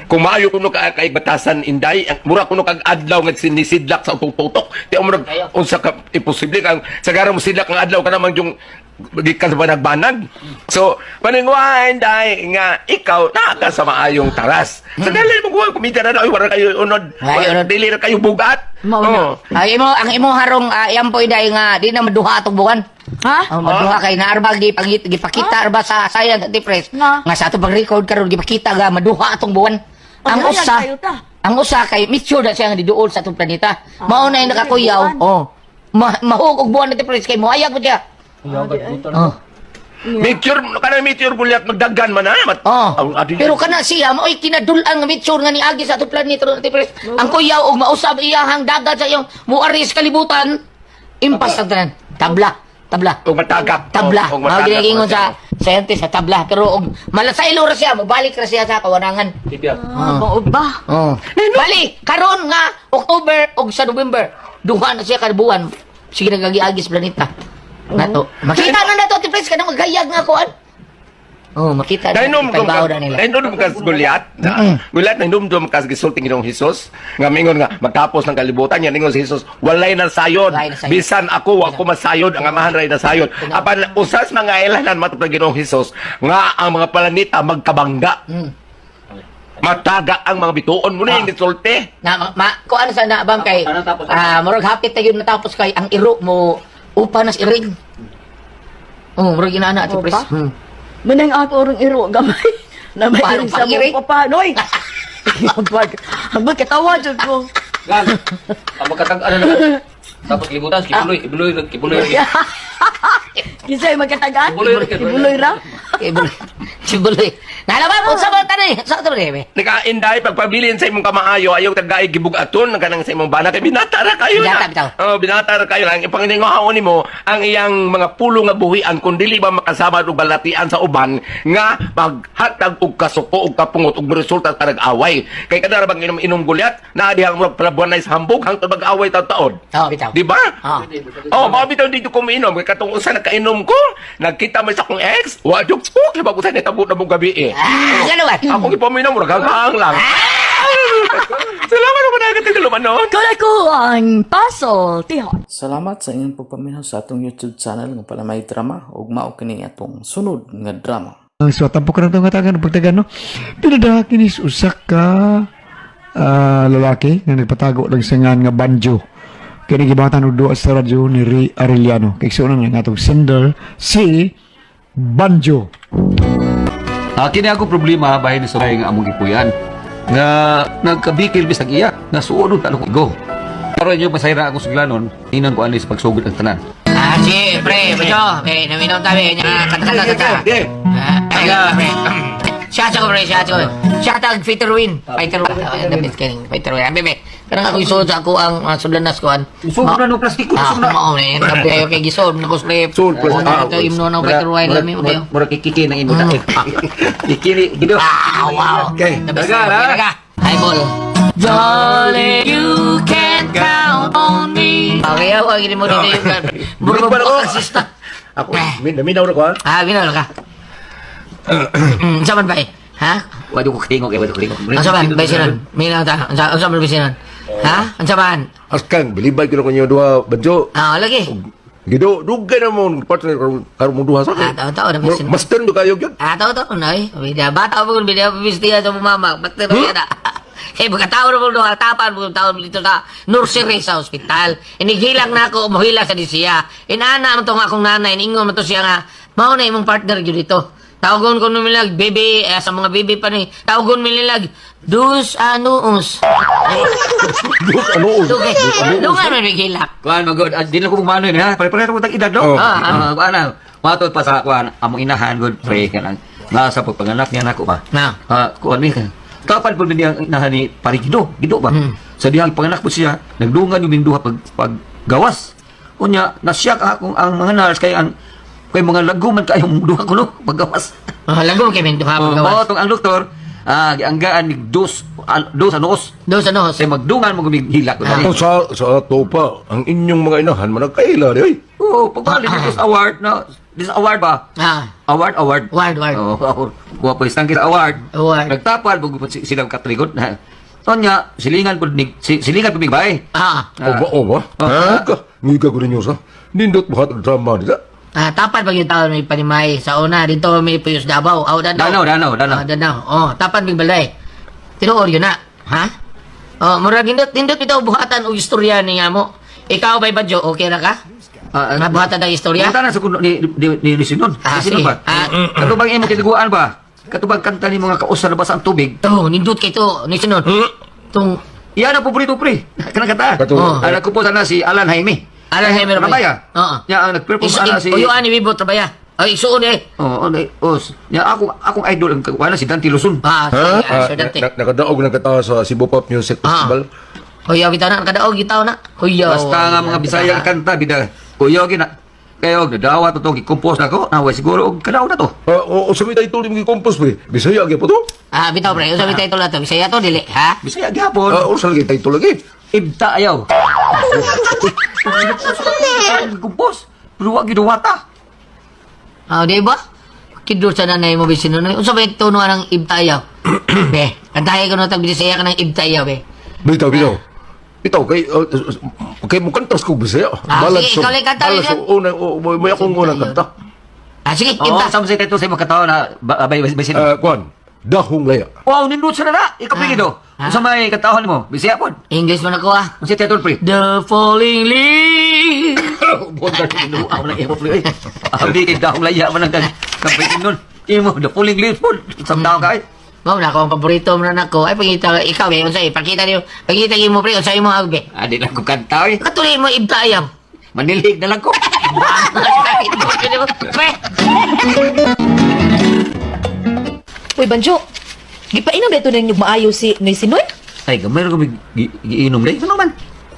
kung maayo kuno ka kay batasan inday, mura kuno kag adlaw nga sinisidlak sa utong tutok. Di mo unsa ka imposible kang sagara mo sidlak ang adlaw kana man yung di ka ba nagbanag. So, paningwain dai nga ikaw naa ka sa maayong taras. Sa dali mo kuha kumita na oy wala kayo unod. Ay, unod. Dili ra kayo bugat. Mao na. Oo. Ay imo ang imo harong yampoy dai nga di na maduha atong buwan. Ha? Oh, maduha kay naarba gipangit gipakita arba sa science at press. Nga. Nga sa atong pag-record karon gipakita nga maduha atong buwan. Ang Oh, usa kayo ta. ang usa kay mature na siya nga diduol sa atong planeta. Mao na yung nakakuyaw. buwan. Oh. Mahug og buwan na press kay moayag mo siya. Oh. Meteor kana meteor gulyat magdaggan man ha. Oh. Pero Pero kana siya maoy kinadul-ang nga mature nga niagi sa atong planeta ron, Ate Pres. Ang kuyaw og mausab iyahang dagat sa iyong muari sa kalibutan. Impas ang tanan. Tabla, tabla. Og matagak. Tabla. Og Mao matagak. ginagingon sa scientist sa tabla pero og malasaylo ra siya, mobalik ra siya sa kawanangan. Mao ba? Oh. Bali, karon nga October og sa November, duha na siya ka buwan. Sige nagagiagi sa planeta. Nato. Makita na nato Ate Pres kanang maghayag nga kuan. Oh, makita na Nainom kay bawo na nila. Nainom ka Goliath. Goliath nainom ka gisulti ni Jesus nga mingon nga magtapos ng kalibutan niya ningon si Jesus walay nasayod. Walay nasayod. Bisan ako wa ko masayod ang amahan ray nasayod. Apan usas mga ilanan matod ng Ginoong Hesus nga ang mga planeta magkabangga. Mataga ang mga bituon mo na yung gisulti. Na ma, ma kuan sa na bang kay murag hapit na yun natapos kay ang iro mo upa nas iring. Oh, murag inana Ate Upa? Pres. Manang ako orong iro gamay. Na may Paano iring sa pang-iri? mo papanoy. Pag magkatawa jud ko. Gan, ang magkatag ano na. Tapos libutan, kibuloy, kibuloy, kibuloy. Kinsa yung magkatagaan? Kibuloy ra, Kibuloy ra. Kibuloy. Si Buloy. Nalaman mo sa mga tanay. Sa ito ba? Nakain dahil pagpabilin sa imong kamaayo ayaw tagay gibugaton ng kanang sa imong bana kay binata ra kayo Binata, na. bitaw. Oh, binata ra kayo lang ipanginingohaon nimo ang iyang mga pulo nga buhian kun dili ba makasama og balatian sa uban nga maghatag og kasuko og kapungot og resulta sa nag-away. Kay kadara bang inom-inom gulyat naa dihang murag palabuan sa hambog hangtod mag-away taud-taod. Oh, bitaw. Di ba? Ah. Oh, mao bitaw dito ko umiinom kay katong usa nagkainom ko, nagkita man sa akong ex, wa jud ko kay bago sa nitabo na mong gabi eh. Ah, gano'n ba? Ako gipaminaw murag hanghang lang. Salamat ako na katulungan noon. Kung ako ang pasultihon. Salamat sa inyong pagpaminaw sa atong YouTube channel nga Palamay Drama ug mao kini atong sunod nga drama. So tampok na itong katagan pagtagan no. Pinadaha kinis usa ka lalaki nga nagpatago lang sa ngan nga banjo. Kini gibatan og duwa sa radyo ni Ray Arellano. Kay suonan nga atong sender si Banjo. Ah, kini ako problema bahin sa nga among gipuyan nga nagkabikil bisag iya nga suod ta ko go. Pero inyo masayra ako suglanon, inan ko ani sa pagsugod ang tanan. Ah, si, pre, Bajo. Eh, naminom tabi. Nya, kata, kata, kata. Ah, ay, pre. Siya ko, pre, siya ko. Siya tag Fighter Win. Fighter Win. Ah, the best kaning Fighter Win. Ah, bebe. Karang ako isuod sa ako ang sudlanas ko. Sugod na no plastiko, Ah, sugod na. mao ni. Kape ayo kay gisod na ko slip. Sud, plus, Ah, ito imno na Fighter Win lami mo kayo. Mura kikiki nang imo na. Kikini gido. Ah, wow. Okay. The best. Daga, Okay, ha? daga. Eyeball. Darling, you can count on me. Okay, ako, gini mo dito yung Bilib pa na ko. Sista. Ako, minaw na ko ha. Ah, ginalo ka. Unsa man ba eh? Ha? Wado ko katingog eh, wado ko katingog. Unsa man ba sinon? Minaw ta. Unsa man ba sinon? Ha? Unsa man? Askang, bilibay ko na kanyo duha banjo. Ah, lagi. Gido, dugay na mo partner karon karon mo duha sa Ah, akin. tao tao na bisin. Master do kayo gyud. Ah, tao tao na eh. Bida bata mo bida bistiya sa mama. Ba't na na? Eh, pagkatao na mo doon, tapan mo tao dito sa nursery sa ospital. Inighilang na ako, umuhila sa disiya. Inana mo tong akong nanay, iningon mo to siya nga, mao na imong partner gyud dito. Tawagon ko numilag, baby, eh, sa mga baby pa ni. Tawagon milag, dus anuus. Dos ano? Dugay. Dungan man may hilak. Kuan magod, di na ko mano ni ha. Pare-pareho ko tag edad no. Oh. Ah, kuan na. Matod pa sa kuan among inahan good pre kanang nasa pagpanganak niya nako ba. Na. Ah, kuan mi. Kapan po niya ang inahan ni pare Gido, Gido ba? Sa dihang panganak po siya, nagdungan yung minduha pag paggawas. Unya, nasyak akong ang mga nurse kay ang kay mga lago man kayong duha ko no paggawas. Oh, lago kay min duha Oh, paggawas. mao tong ang doktor, gianggaan mig dos dos anos. Dos anos. Kay magdungan mo gumig hilak ko dali. Ako sa ato pa, ang inyong mga inahan managkaila di oy. Oo, pagbalik dito sa award na this award ba? Ah, Award, award. Award, award. Oo, award. Kuha po isang kita award. Award. Nagtapal po sila katalikod na. So niya, silingan po ni silingan po bay. Ah, Oba, oba. Ha? Ka, ngiga ko ninyo sa. Nindot buhat ang drama nila. Ah, tapan pag yung tao may panimay sa una dito may Puyos Davao. Aw, Danau. Danau, Danau, Danau. Ah, Danau. Oh, tapan big balay. Tinuor yun na. Ha? Oh, murag nindot nindot bitaw buhatan og istorya ni nga mo. Ikaw bay Badjo, okay ra ka? Ah, Nga buhatan ang istorya? Punta na sa kuno ni Sinon. Ah, Ni Sinon sige. ba? Ah. Katubang imo kitiguan ba? Katubang kanta ni mga kausa na basa ang tubig. Oh, nindot kay to ni Sinon. Tung Iyan ang paborito pre. Kanang kanta. Kato- Oh. Anak ko po sana si Alan Jaime. Alan Jaime Rabaya. Rabaya. Oo. Ya ang nag-perform ana si Uyo ani Bibo Trabaya. Ay isuon eh. Oh, oh, oh, ya ako akong idol ang wala si Dante Luzon. Ah, Ha? sige, ah, Sir Dante. Nakadaog na kata sa Cebu Pop Music Festival. Huyaw bitaw na kadaog bitaw na. Huyaw. Basta nga mga Bisaya ang kanta bida. Kuyo gina. Kayo nadawa to tong gi-compose nako. Naway siguro og kadaw na to. Ah, o sa may title ni compose pre. Bisaya gyud po to. Ah, bitaw pre. Usa may title na to. Bisaya to dili, ha? Bisaya gyapon. Ah, unsa lagi title lagi? Ibta ayaw. Compose. Pero wa giduwata. Ah, di ba? Kidur sa nanay mo bisin nun. Unsa ba yung tono ng ibtayaw? Be, kantahe ko na tag Bisaya ka ng ibtayaw, be. Bitaw, bitaw. Bitaw kay kay mo kantas ko Bisaya. Ah, sige, ikaw lang kanta, Balas Richard. una may akong unang kanta. Ah, sige, Oo, ibta. sa mga title sa imong katawa na bay bay sino. Ah, kuan. Dahong laya. Wow, nindot sa na. Ikaw pre do. Ah. Unsa may katawhan nimo? Bisaya pod. English man ako ah. Unsa title pre? The falling leaves. Bonda kinuha na imo pre. Abi kay dahong laya man ang kag kapitin nun. Imo the pulling leaves pod. Sa tao kay. Mao na ako ang paborito mo na nako. Ay pangita ikaw be, unsa eh pakita niyo. Pakita niyo mo pre, unsa imo ang be. Adi lang ko kanta eh. Katuloy mo ibtayaw. Manilig na lang ko. Pre. Uy, Banjo. Gipainom na ito ninyo maayo si Noy Sinoy. Ay, gamay ra ko giinom day. Ano man?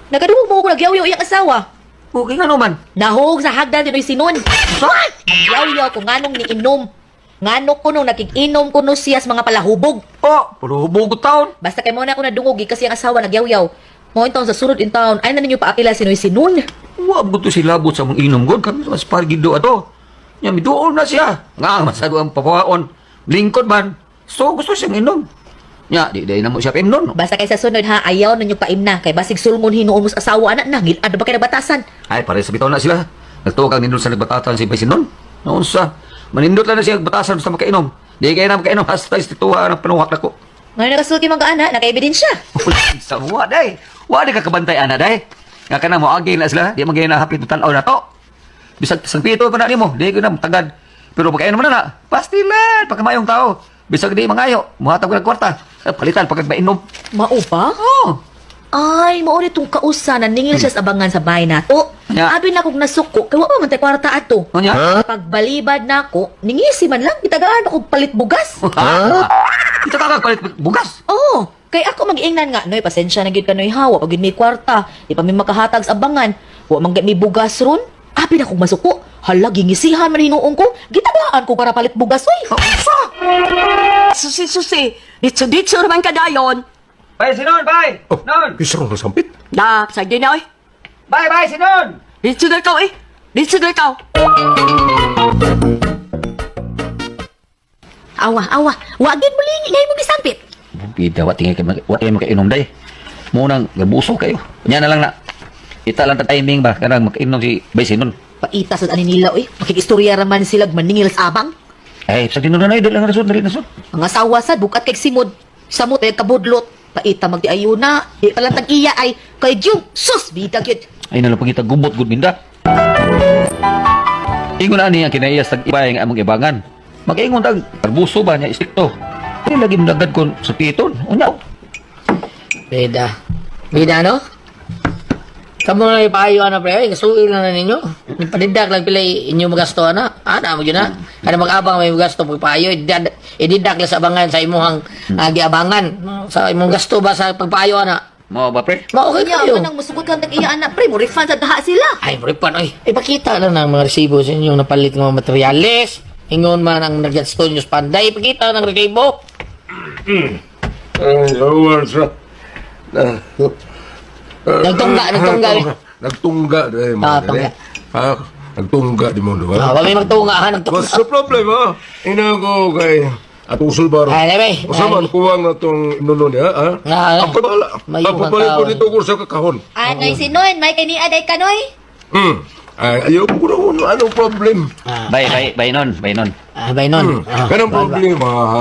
Nagadungog mo ko nagyaw-yaw iyang asawa. Okay nga naman. Nahog sa hagdan ni Noy Sinon. Nagyaw-yaw ko nganong niinom. Ngano ko nung nakikinom ko no siya sa mga palahubog. Oh, palahubog ko taon. Basta kay mo na ako nadungog kasi ang asawa nagyaw-yaw. Mo in taon sa sunod in taon ay na ninyo paapila si Noy Sinon. Wa ko to silabot sa mong inom god kami mas pargido ato. Nya miduol na siya. Nga masado ang papawaon. Lingkod man. So gusto siyang inom. Nya di day na mo siya paimnon. Basta kay sa sunod ha, ayaw ninyo paimna kay basig sulmon hinuon mo sa asawa anak na ngilad ba kay nabatasan. Ay pare sa bitaw na sila. Nagtuo kang nindot sa nagbatatan si Baysinon. Noon sa manindot lang na siya batasan basta makainom. Di kay na makainom hasta istituha ng panuhak nako. Ngayon nakasulti mga anak, naka-ebidensya. Sa wa day. Wa di ka kabantay ana day. Nga kana mo agi na sila, di man gay na hapit tan-aw na to. Bisag sang pito pa na nimo, di ko na tagad. Pero pagkainom na na, pastilan pagkamayong tao. Bisag di mangayo, muhatag ko ng kwarta. Palitan pagkag mainom. Mao ba? Oh. Ay, mao ni tong kausa na ningil siya sa abangan sa bahay nato. Ya. Abi na kog nasuko, kay wa pa man tay kwarta ato. Unya? Pagbalibad nako, ningisi man lang gitagaan pa kog palit bugas. Ito ka palit bugas. Oo, kay ako mag-ingnan nga, noy pasensya na gyud ka noy ha, wa pa gyud mi kwarta, di pa mi makahatag sa abangan. Wa man gyud mi bugas ron. Abi na kog masuko. Hala, gingisihan man hinuon ko. Gitagaan ko para palit bugas oy. Susi, susi. Ditso, ditso naman kadayon. Bay sinon, bay. Oh, Non. Isa rong nasampit. Na, sagdi na, oy. Bay, bay sinon. Ditso na ikaw, eh. Ditso na ikaw. Awa, awa. Wa gyud mo lingi ngay mo gisampit. Bida wa tingay kay wa tingay makainom day. Munang gabuso kayo. Nya na lang na. Ita lang ta timing ba kanang makainom si Bay sinon. Paita sa ani nila oy. Makikistorya ra man sila maningil sa abang. Ay, sa tinuod na dili lang rason, dili rason. Ang asawa sad bukat kay simod. Samot ay kabudlot. Paita magdiayuna. Di pa lang tag-iya ay kay Jung. Sus, bida gyud. Ay nalang pangita gubot gud minda. Ingon ani ang kinaiyas tag ibay nga among ibangan. Mag-ingon tag tarbuso ba niya istikto. Di lagi mdagad kon sa piton. Unya. Bida. Bida, no? Kamo na ipayo ana pre, ay kasuil na na ninyo. Panidak lang pila inyo magasto ana. Ana mo gyud na. Kada mag-abang may magasto pagpaayo, ididak lang sa abangan sa imuhang giabangan. Sa imong gasto ba sa pagpaayo ana. Mao ba pre? Mao okay Unya, kayo. kanang musugot kang tag-iya anak pre, mo refund sa daha sila. Ay, refund oy. Ipakita lang ng mga resibo sa inyong napalit ng mga materyales. Ingon man ang nagasto niyo sa panday, ipakita ng resibo. Ay, awan sa... Nagtungga, nagtungga. Nagtungga. Eh, Ah, tungga. Ah, nagtungga di mo, di ba? Ah, wa may magtunga ha, nagtunga. What's the problem, ha? Ina ko kay Atong sulbaro. Ay, ay, Usa man kuwang na tong inuno niya, ha? Ah, Ang pabala. may Ang papalit ko tao. dito ko sa kakahon. Anoy sinon, may kani aday kanoy. Ay, ayaw ko na anong problem. Bay bay bay non, bay non. Ah, bay non. Ah, Kanang bay ba? problema, ha?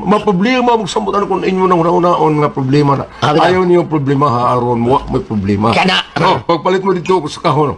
Maproblema, magsambutan kung inyo nang una-unaon nga problema na. Ah, bitaw. Ayaw niyo problema, ha? Aron, wa may problema. Kana. Oh, pagpalit mo dito sa kahon.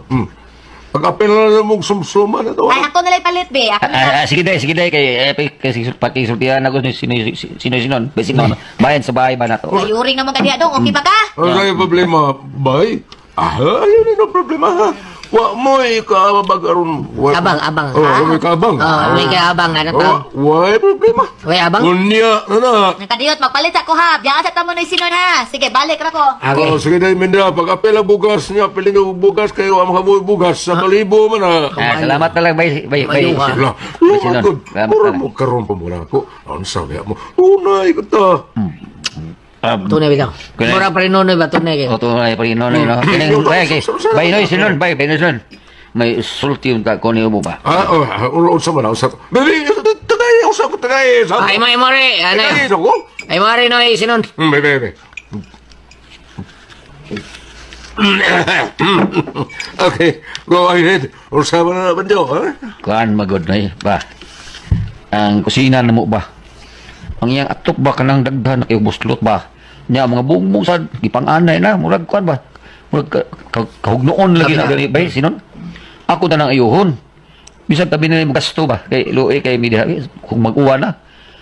Pag apel na mo sumsuma na to. Ay ako na lang palit be. Ako na. Ah, ah, sige day kay eh, kay kay sultihan ako ni sino sino sinon, bay sinon. Bayan sa bahay ba na to. Ayuring naman kaniya dong, okay ba ka? Ano kayo problema, bay? Ah, ayaw niyo problema, ha? Wa mo ikaabag aron. Abang, abang. Oh, wa mo ikaabang. Oh, may kaabang ano Oh, tao. wa problema. Way abang. Unya na na. Nakadiyot magpalit ako ha. Biya sa tamo noy sinon ha. Sige, balik ra ko. Okay. Oh, sige dahil Minda, pag apel ang bugas niya, apel niyo bugas kayo, ang makabuhay bugas, sa kalibo man ha. Ah, salamat na lang bay bay bay. Mayo, ha. Wala, Bay sinon. good. Salamat Mura na lang. mo karon pa muna ako. Ano sabi mo? Unay ka ta. Tunay bitaw. Kunay. Mura pa rin nonoy ba tunay kayo. O tunay pa rin nonoy no. Kining bay kay bay noy sinon, bay bay noy sinon. May sulti unta ko niyo mo ba? Ah, oh, unsa man unsa. Baby, tagay, unsa ko tagay. Ay, mo mo re, ano. Tagay ako. Ay mo re noy sinon. Baby, baby. Okay, go ahead. Unsa man na banjo, ha? Kuan magod na ba. Ang kusina na mo ba? Ang iyang atok ba kanang daghan kay buslot ba? Nya mga bugbog sad gipang-anay na murag kuan ba? Murag kahugnoon lagi na gani bay sinon. Ako na nang ayuhon. Bisan tabi na yung gasto ba kay luoy kay mi diha eh, kung mag-uwa na.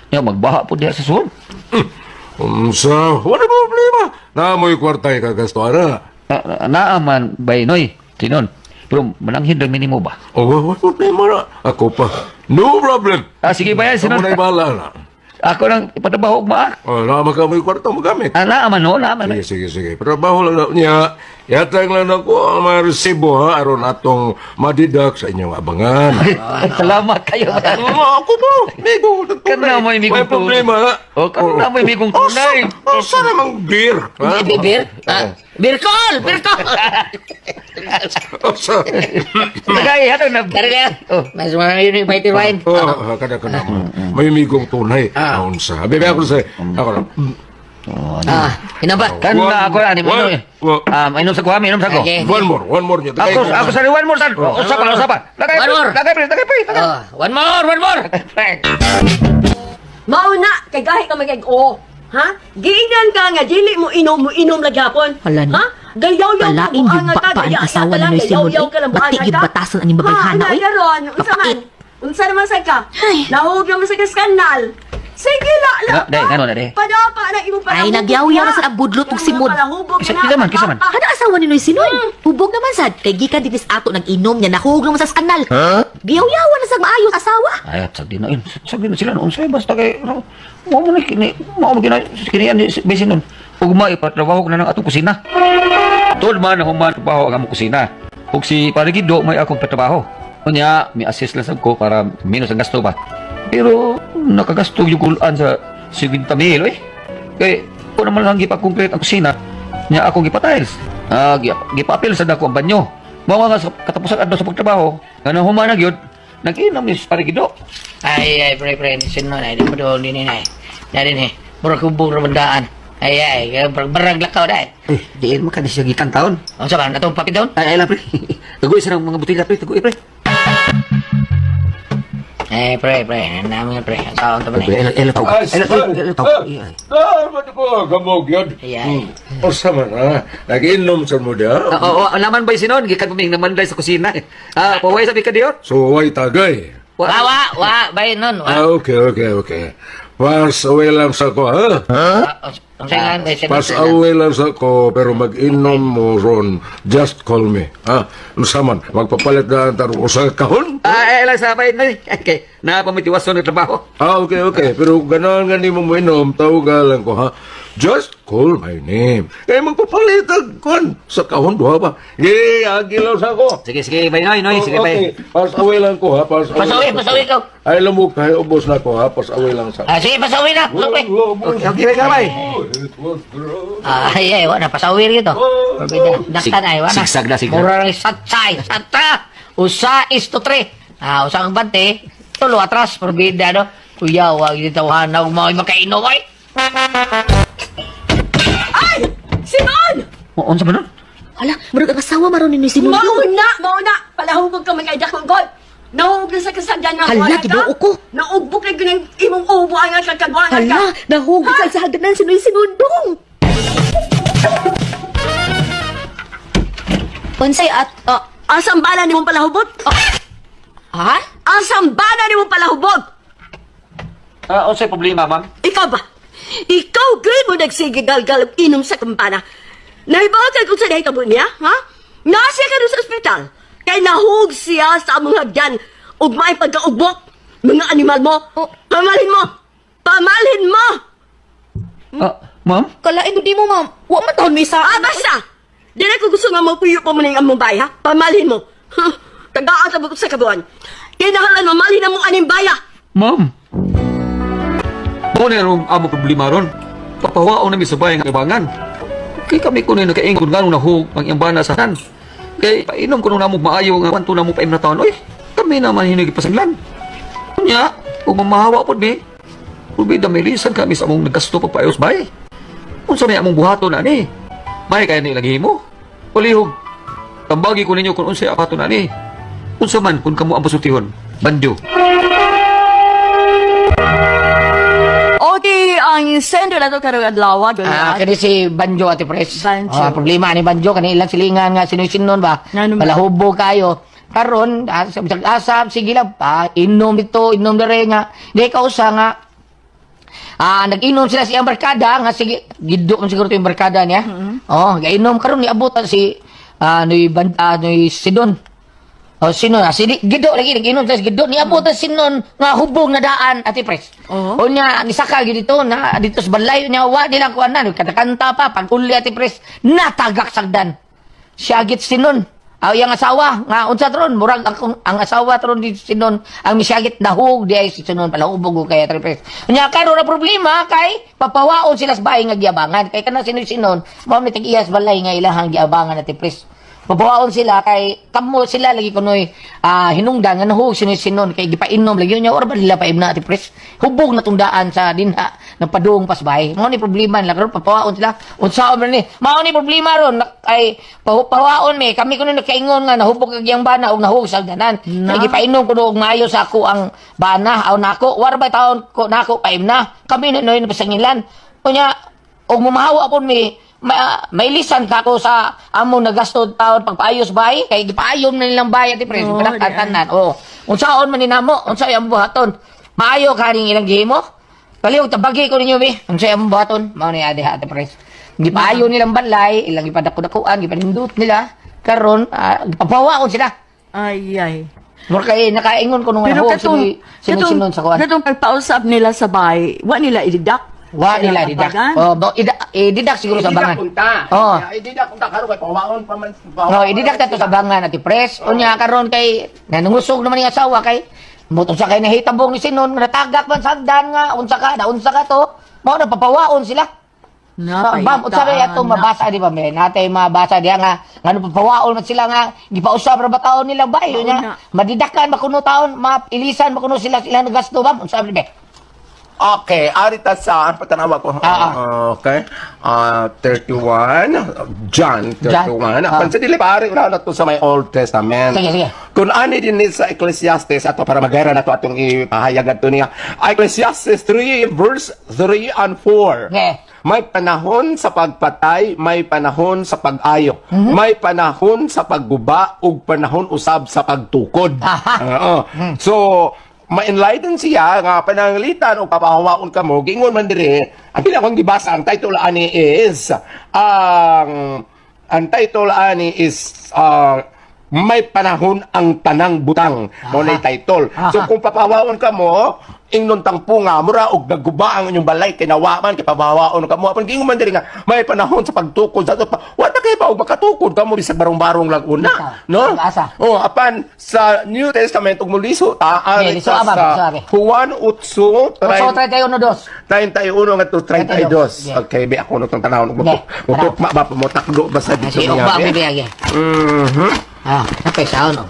Nya magbaha po diha sa suod. Unsa, wala problema. Na mo'y kwarta ikagasto ana. Naaman bay noy sinon. Pero mananghin ra minimo ba? Oh, wala problema na. Ako pa. No problem. Ah, sige ba yan, Amo Sinon? na bahala na. Ako lang ipatrabaho og maa. Oh, naman ka may kwarta mo gamit. Ah, naaman no, naaman. Sige, sige, sige. Trabaho lang na niya. Yatag lang ako ang mga resibo ha, aron atong madidak sa inyong abangan. Ay, salamat kayo. Oo, ako po. Migo. Kana mo yung May problema ha. Oh, kana mo yung migong tunay. Oh, sana mang beer. Ha? Beer? Ah, beer call! Beer call! Oh, sa. Tagay, hatag na. Dari lang. Mas mga yun yung fighter wine. Oh, kada kada mo. May migong tunay. Ah, unsa. Bebe ako sa. Ako lang. Ah, hinaba. Kana ako ani mo. Ah, inom sa ko, inom sa ko. Okay. One more niya. Ako, ako sa one more san. Usa pa, usa pa. Lagay, One more. lagay, pre, lagay, pre, lagay. Oh, one more, one more. Mauna, kay gahi ka magag oo. Ha? Giingnan ka nga dili mo inom, mo inom lagi hapon. Hala na. Ha? Gayaw-yaw ka, Kalain yung buangan ka, bakpa ang gaya- asawa ka ni lang, Noy Simon, gayaw-yaw eh. ka lang, Bati buangan yung ka. batasan ang babayhana, Ha, oy. una, karon, unsa man? Kapait. Unsa naman sad ka? Ay. Nahug naman sa skandal. Sige la la. Na, day, ngano na, day? Padapa na imong Ay, nagyaw-yaw na sad ang budlot ug simod. Kisa man, kisa man. Kada asawa ni Noy Sinon. Hubog naman sad kay gikan dinis ato nag-inom niya nahug naman sa skanal. Huh? Giyaw-yawan na sa maayos asawa. Ay, sag din na yun. Sag din na sila noon. Sa'yo, basta kay, ano, mao mo na kini, mao mo kina, kini yan, besin nun. Ugma, ipatrabaho ko na ng atong kusina. Tuod man, human, trabaho ang among kusina. Ug si Parigido, may akong patrabaho. Unya, may assist lang sab ko para minus ang gasto ba. Pero, nakagasto yung gulaan sa 50 mil, eh. Kay, ko naman lang gipa-complete ang kusina, nya akong gipa-tiles. Ah, gipapil sa dako ang banyo. Mao nga sa katapusan adlaw sa pagtrabaho, nga nang human na gyud, nag-inom ni Parigido. Ay, ay, pre, pre, Sinon, ay, di pa doon, din, ay. Na din, eh. Murag hubog ra bandaan. Ay, ay, barag, barag lakaw, dai. Eh, diin mo ka ni siya gikan taon. Unsa ba, atong papit doon? Ay, ay lang, pre. Tagoy sa mga botelya, pre. Tagoy, pre. Eh, pre, pre, namin pre. Asawa ta ba Pre, ni? ay lang, tawag. Ay lang, ay lang, tawag. Ay, ay. Ah, ba't ko gamog yun? Ay, ay. O sama na. Nag-inom sa mo diya. Oo, oo, naman ba sinon? Gikan paming naman sa kusina. eh. Ah, paway sabi ka diyon. So, way tagay. Wa, wa, wa, bay nun, wa. Ah, okay. Pass away lang sa ko, ha? Unsa nga, bay, Sinon? Pass away lang sa ko, pero mag-inom mo ron. Just call me. Ha? Unsa man, magpapalit na ang tarong usa ka kahon? Ah, ay lang sa bay. Okay, na pamitiwason ng trabaho. Ah, okay. Pero ganahan nga nimo mo inom, tawagan lang ko, ha? Just call my name. Kaya magpapalit ang kon sa kahon duha ba? Ye, agi lang sa ko. Sige, sige, bay noy, noy, sige bay. Okay, pass away lang ko, ha? Pass away. Pass away, pass away ko. Ay, lamok, ay, ubos na ko, ha? Pass away lang sa Ah, sige, pasaway na. Pasaway. Okay, okay, bay, bay. Ay, ay, wala, pasaway rito. Daktan ay, wala. Sigsag na, sigsag. Mura lang satsay, satsa. Usa is to three. Ah, usa ang bante. Tulo atras, perbida, no? Kuya, wag dito tawahan na mga makainom, ay. Ay! Simon! O, unsa ba nun? Hala, murag ang asawa maron ni Noy Sinon. Mauna, mauna. Palahubog ka mga dakong gol. Nahug na sa kasagdan na Hala, Ginoo ko. Naugbok na ganang imong ubo ang kagkabuangan ka. Hala, nahug sa hagdanan si Noy Sinon dong. Unsay at ah, Asang bana ni mong palahubog? ha? Asang bana ni mong palahubog? Ah, unsay problema, ma'am? Ikaw ba? Ikaw gay mo nagsige galgal og inom sa kampana. Nahibaw kay kung sa nahitabo niya, ha? Nasa ka sa ospital. Kay nahug siya sa among hagdan ug may pagkaugbok. Mga animal mo. Oh. Pamalhin mo. Pamalhin mo. Ah, ma'am? Kalain di mo ma'am. Wa man taon may sa. Ah, basta! Di na ko gusto nga mapuyo pa mo ng among bay, ha? Pamalhin mo. Huh? Tagaan sa bukod sa kabuan. Kinahalan mamalhin na mo aning baya. Ma'am? Mao na ron amo problema ron. Papawaon na mi sabay nga ibangan. Kay kami kuno nakaingon nga nung nahug ang iyang bana sa han. Kay painom kuno namo maayo nga kwanto namo paim na taon. Oy, kami naman hinig pasaglan. Unya, ug mamahawa pod mi. Ug damilisan kami sa among nagasto pagpaayos bay. Unsa may among buhaton ani? May kaya ni lagi mo. Palihog. Tambagi ko ninyo kung unsay apaton ani. Unsa man kung kamo ang pasultihon. Banjo. Okay, ang sender na to karong adlaw. Ah, kani si Banjo Ate Pres. Banjo. Ah, problema ni Banjo kani ilang silingan nga sinuy-sinon ba. Ngano ba? Palahubo kayo. Karon, asab asab sige lang pa, inom dito, inom dere nga. Di ka usa nga. Ah, nag-inom sila sa iyang barkada nga sige, gido man siguro to yung barkada niya. Oh, gainom karon niabot si noy Sidon. Oh, sino na? Si Gido lagi nag-inom tas Gido niabot ta sinon nga hubog na daan, Ate Pres. Oo. Unya nisaka gyud dito na dito sa balay unya wa nilang kuanan kanta pa pag uli, Ate Pres, natagak sagdan. Siyagit sinon. Aw iyang asawa nga unsa tron murag akong ang asawa tron di sinon ang misiyagit nahug di ay si sinon pala hubog ko kay Ate Pres. Unya karon na problema kay papawaon sila sa bahay nga giabangan kay kana sino sinon mao ni tag-iya sa balay nga ilahang giabangan, Ate Pres. Papawaon sila kay kamo sila lagi kunoy hinungdan nga nahug sino sinon kay gipainom lagi niya or ba nila paimna, Ate Pres. Hubog na tundaan sa dinha nagpadung pasbay. Mao ni problema nila karon, papawaon sila. Unsaon man ni? Mao ni problema ron ay pawaon mi kami kuno nakaingon nga nahubog kag iyang bana og nahug sa danan. Kay gipainom kuno og maayo sa ako ang bana aw nako war ba taon ko nako paimna. Kami na noy napasangilan. Unya og mumahawa pud mi mailisan ka ko sa among nagasto taon pagpaayos bay kay gipaayon na nilang bay, Ate Pres, Oo, oh, di ay. tanan. Oh, unsaon man ni namo, unsa ang buhaton? Maayo kaning ilang gihimo. Palihog tabagi ko ninyo bi. Unsa ang buhaton? Mao ni ade, Ate Pres. Gipaayo nilang balay, ilang gipadako-dakuan, gipanindot nila. Karon gipapawaon sila. Ay, ay. Mura kay nakaingon ko nung Pero nahug katong, sinon sa kuan. katong pagpausap nila sa bay, wa nila i-deduct. Wa Sa nila ilang didak. abagan. Oh, i-deduct siguro sa bangan. Oh. I-deduct unta karon kay pawaon pa man. No, i-deduct na to sa bangan, Ate Pres. Unya karon kay nanungusog naman yung asawa kay mutong sa kay nahitabong ni Sinon natagak man sagdan nga unsa ka na unsa ka to. Mao na papawaon sila. Na, Bam, unsa ba ato na. mabasa di ba men? Natay mabasa diha nga ngano papawaon man sila nga gipausab ra ba taon nila ba Mao unya na. madidakan ba kuno taon mailisan ba kuno sila sila nagasto ba unsa ba? Okay, arita sa patanawa ko. Ah, Okay. 31, John 31. John. Apan sa dili pare wala na to sa may Old Testament. Sige, sige. Kung ani din ni sa Ecclesiastes ato para magayra na to atong ipahayag adto niya. Ecclesiastes 3 verse 3 and 4. Okay. May panahon sa pagpatay, may panahon sa pag-ayo, may panahon sa pagguba ug panahon usab sa pagtukod. Aha. Oo. So, ma-enlighten siya nga pananglitan o papahawaon ka mo, giingon man dire, ang pinakong gibasa, ang title ani is, ang title ani is, "May Panahon ang Tanang Butang." Mao na title. So kung papahawaon ka mo, ingnon tangpo nga mura og naguba ang inyong balay kay nawa man kay papahawaon ka mo. Apan giingon man diri nga may panahon sa pagtukod sa ato pa. Wa ta kay ba og makatukod ka mo bisag barong-barong lang una, no? Pag-asa. Oh, apan sa New Testament ug muliso ta Okay, ari liso sa, aba, sa liso abe. Juan 8 8 31 2. 31 ngadto 32. Yeah. Okay, be ako nutong tanawon ug Yeah. mutukma ba mutakdo ba sa dito Kasi niya, ba be? bibi agi. Okay sa ano.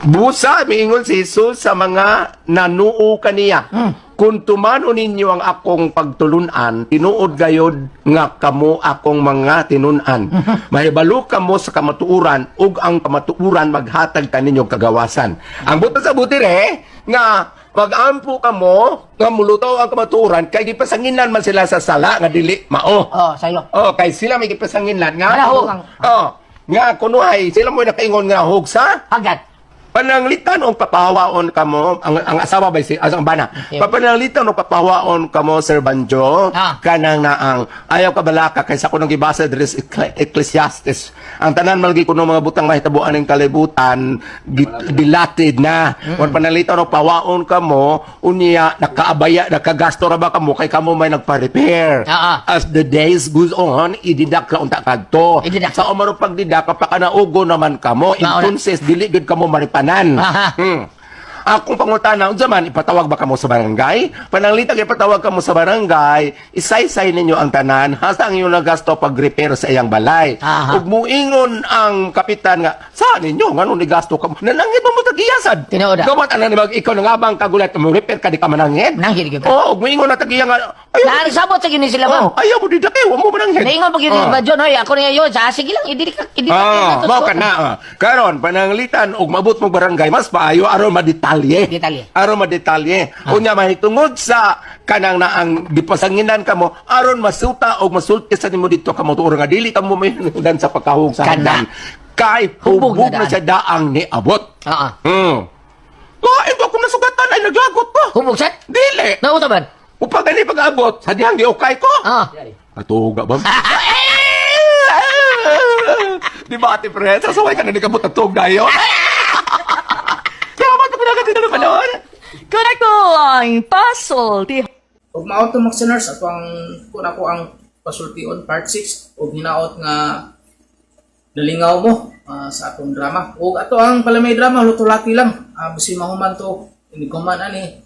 Busa, miingon si Jesus sa mga nanuo kaniya. "Kung tumano ninyo ang akong pagtulunan, tinuod gayod nga kamo akong mga tinun-an. Mahibalo kamo sa kamatuoran ug ang kamatuoran maghatag kaninyo kagawasan." Ang buta sa buti re, nga magampo kamo nga mulutaw ang kamatuoran kay gipasanginan man sila sa sala nga dili mao. Oh, sayo. Oh, kay sila may gipasanginan nga. Nahog. Oh, nga kunuhay sila mo nakaingon nga nahog sa Agad. Pananglitan og papahawaon kamo ang asawa ba si ang bana. Okay. Papananglitan og papahawaon kamo, Sir Banjo, kanang naang ayaw ka balaka kaysa kuno gibasa diri sa Ecclesiastes. Ang tanan malagi kuno mga butang mahitabuan ning kalibutan dilated na. Kung pananglitan og pahawaon kamo unya nakaabaya nakagasto ra ba kamo kay kamo may nagpa-repair. As the days goes on, ididak ka unta kadto. Ididak. Sa umaro pagdidak kapakanaugo naman kamo. Mauna. Entonces dili gud kamo maripanan. Aha. Akong pangutana, unsa man ipatawag ba kamo sa barangay? Pananglitag ipatawag kamo sa barangay, isaysay ninyo ang tanan hasta ang inyong nagasto pag-repair sa iyang balay. Aha. Ug muingon ang kapitan nga, sa ninyo nganong nigasto kamo? Nanangit mo mo tagiyasad. Tinuod ah. Gawat ana ni mag ikaw nga bang kagulat mo repair ka di ka manangit? Manangit gyud ka. Oo, ug muingon na tagiya nga, ayaw. Nagsabot sa gini sila ba? Oh, ayaw mo didake, wa mo manangit. Naingon pag yun Oh. ba John, hoy, ako niya yun. Sa sige lang, idili ka Ah, na to. mao ka na. Ah. Karon pananglitan og mabot mong barangay mas maayo aron madetalye. Detalye. Aron madetalye. Unya mahitungod sa kanang naang gipasanginan kamo aron masuta og masulti sa nimo dito kamo tuor nga dili kamo mahinungdan sa pagkahug sa Kana. hagdan. Kay Hubog hubog na na daan. siya daang niabot. Oo. Lain ko akong nasugatan ay naglagot ko. Hubog sad? Dili. Nauta man. Upag gani pag-abot sa dihang giukay ko. Atuga ba? Di ba, Ate Fred? Sasaway ka na ni kabot at tug dayon. Tulumanon. Kun ako ang pasultihon. Ug mao to, mga listeners, ato ang kun ako ang pasultion part 6 ug hinaot nga nalingaw mo sa atong drama. Ug ato ang palamay drama, lutulati lang. Bisin mahuman to, inighuman ani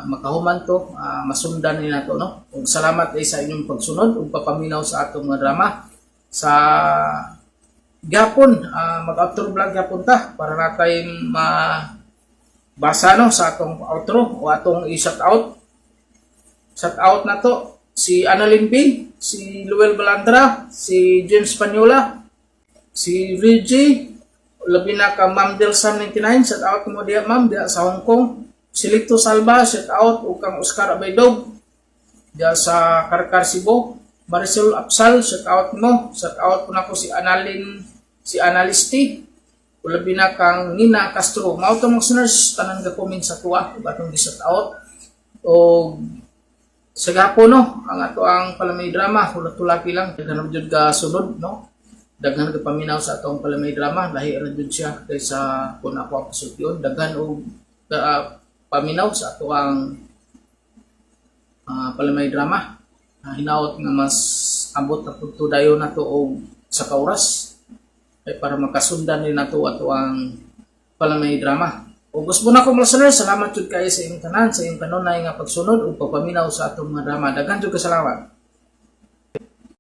makahuman to, masundan ni nato, no. Ug salamat ay sa inyong pagsunod ug papaminaw sa atong mga drama. Sa gapon, mag-outro vlog gapon ta para natay ma basa, no, sa atong outro o atong i-shout out. Shout out na to si Annalyn B, si Luel Balandra, si James Panyola, si Reggie, labi na ka Ma'am Delsan 99, shout out mo diya, ma'am, diya sa Hong Kong. Si Lito Salva, shout out, ug kang Oscar Abaydog, diya sa Carcar, Cebu. Marisol Apsal, shout out mo. Shout out po nako si Annalyn, si Analisti, ug labi na kang Nina Castro. Mao to, mga listeners, tanan ga comment sa tuwa ug atong gi-shout out. O sa gapon, no, ang ato ang palamay drama, hulat-hulaki lang, daghan jud ka sunod, no, daghan ka paminaw sa atong palamay drama. Lahi ra jud siya kaysa kung ako ang pasultion. Daghan og paminaw sa ato ang palamay drama. Hinaot nga mas ambot na pud to dayon nato og sa kauras ay para makasundan din nato ato ang palamay drama. O gusto na ko, mga listeners, salamat jud kayo sa inyong tanan, sa inyong kanunay nga pagsunod ug pagpaminaw sa atong mga drama. Daghan jud ka salamat.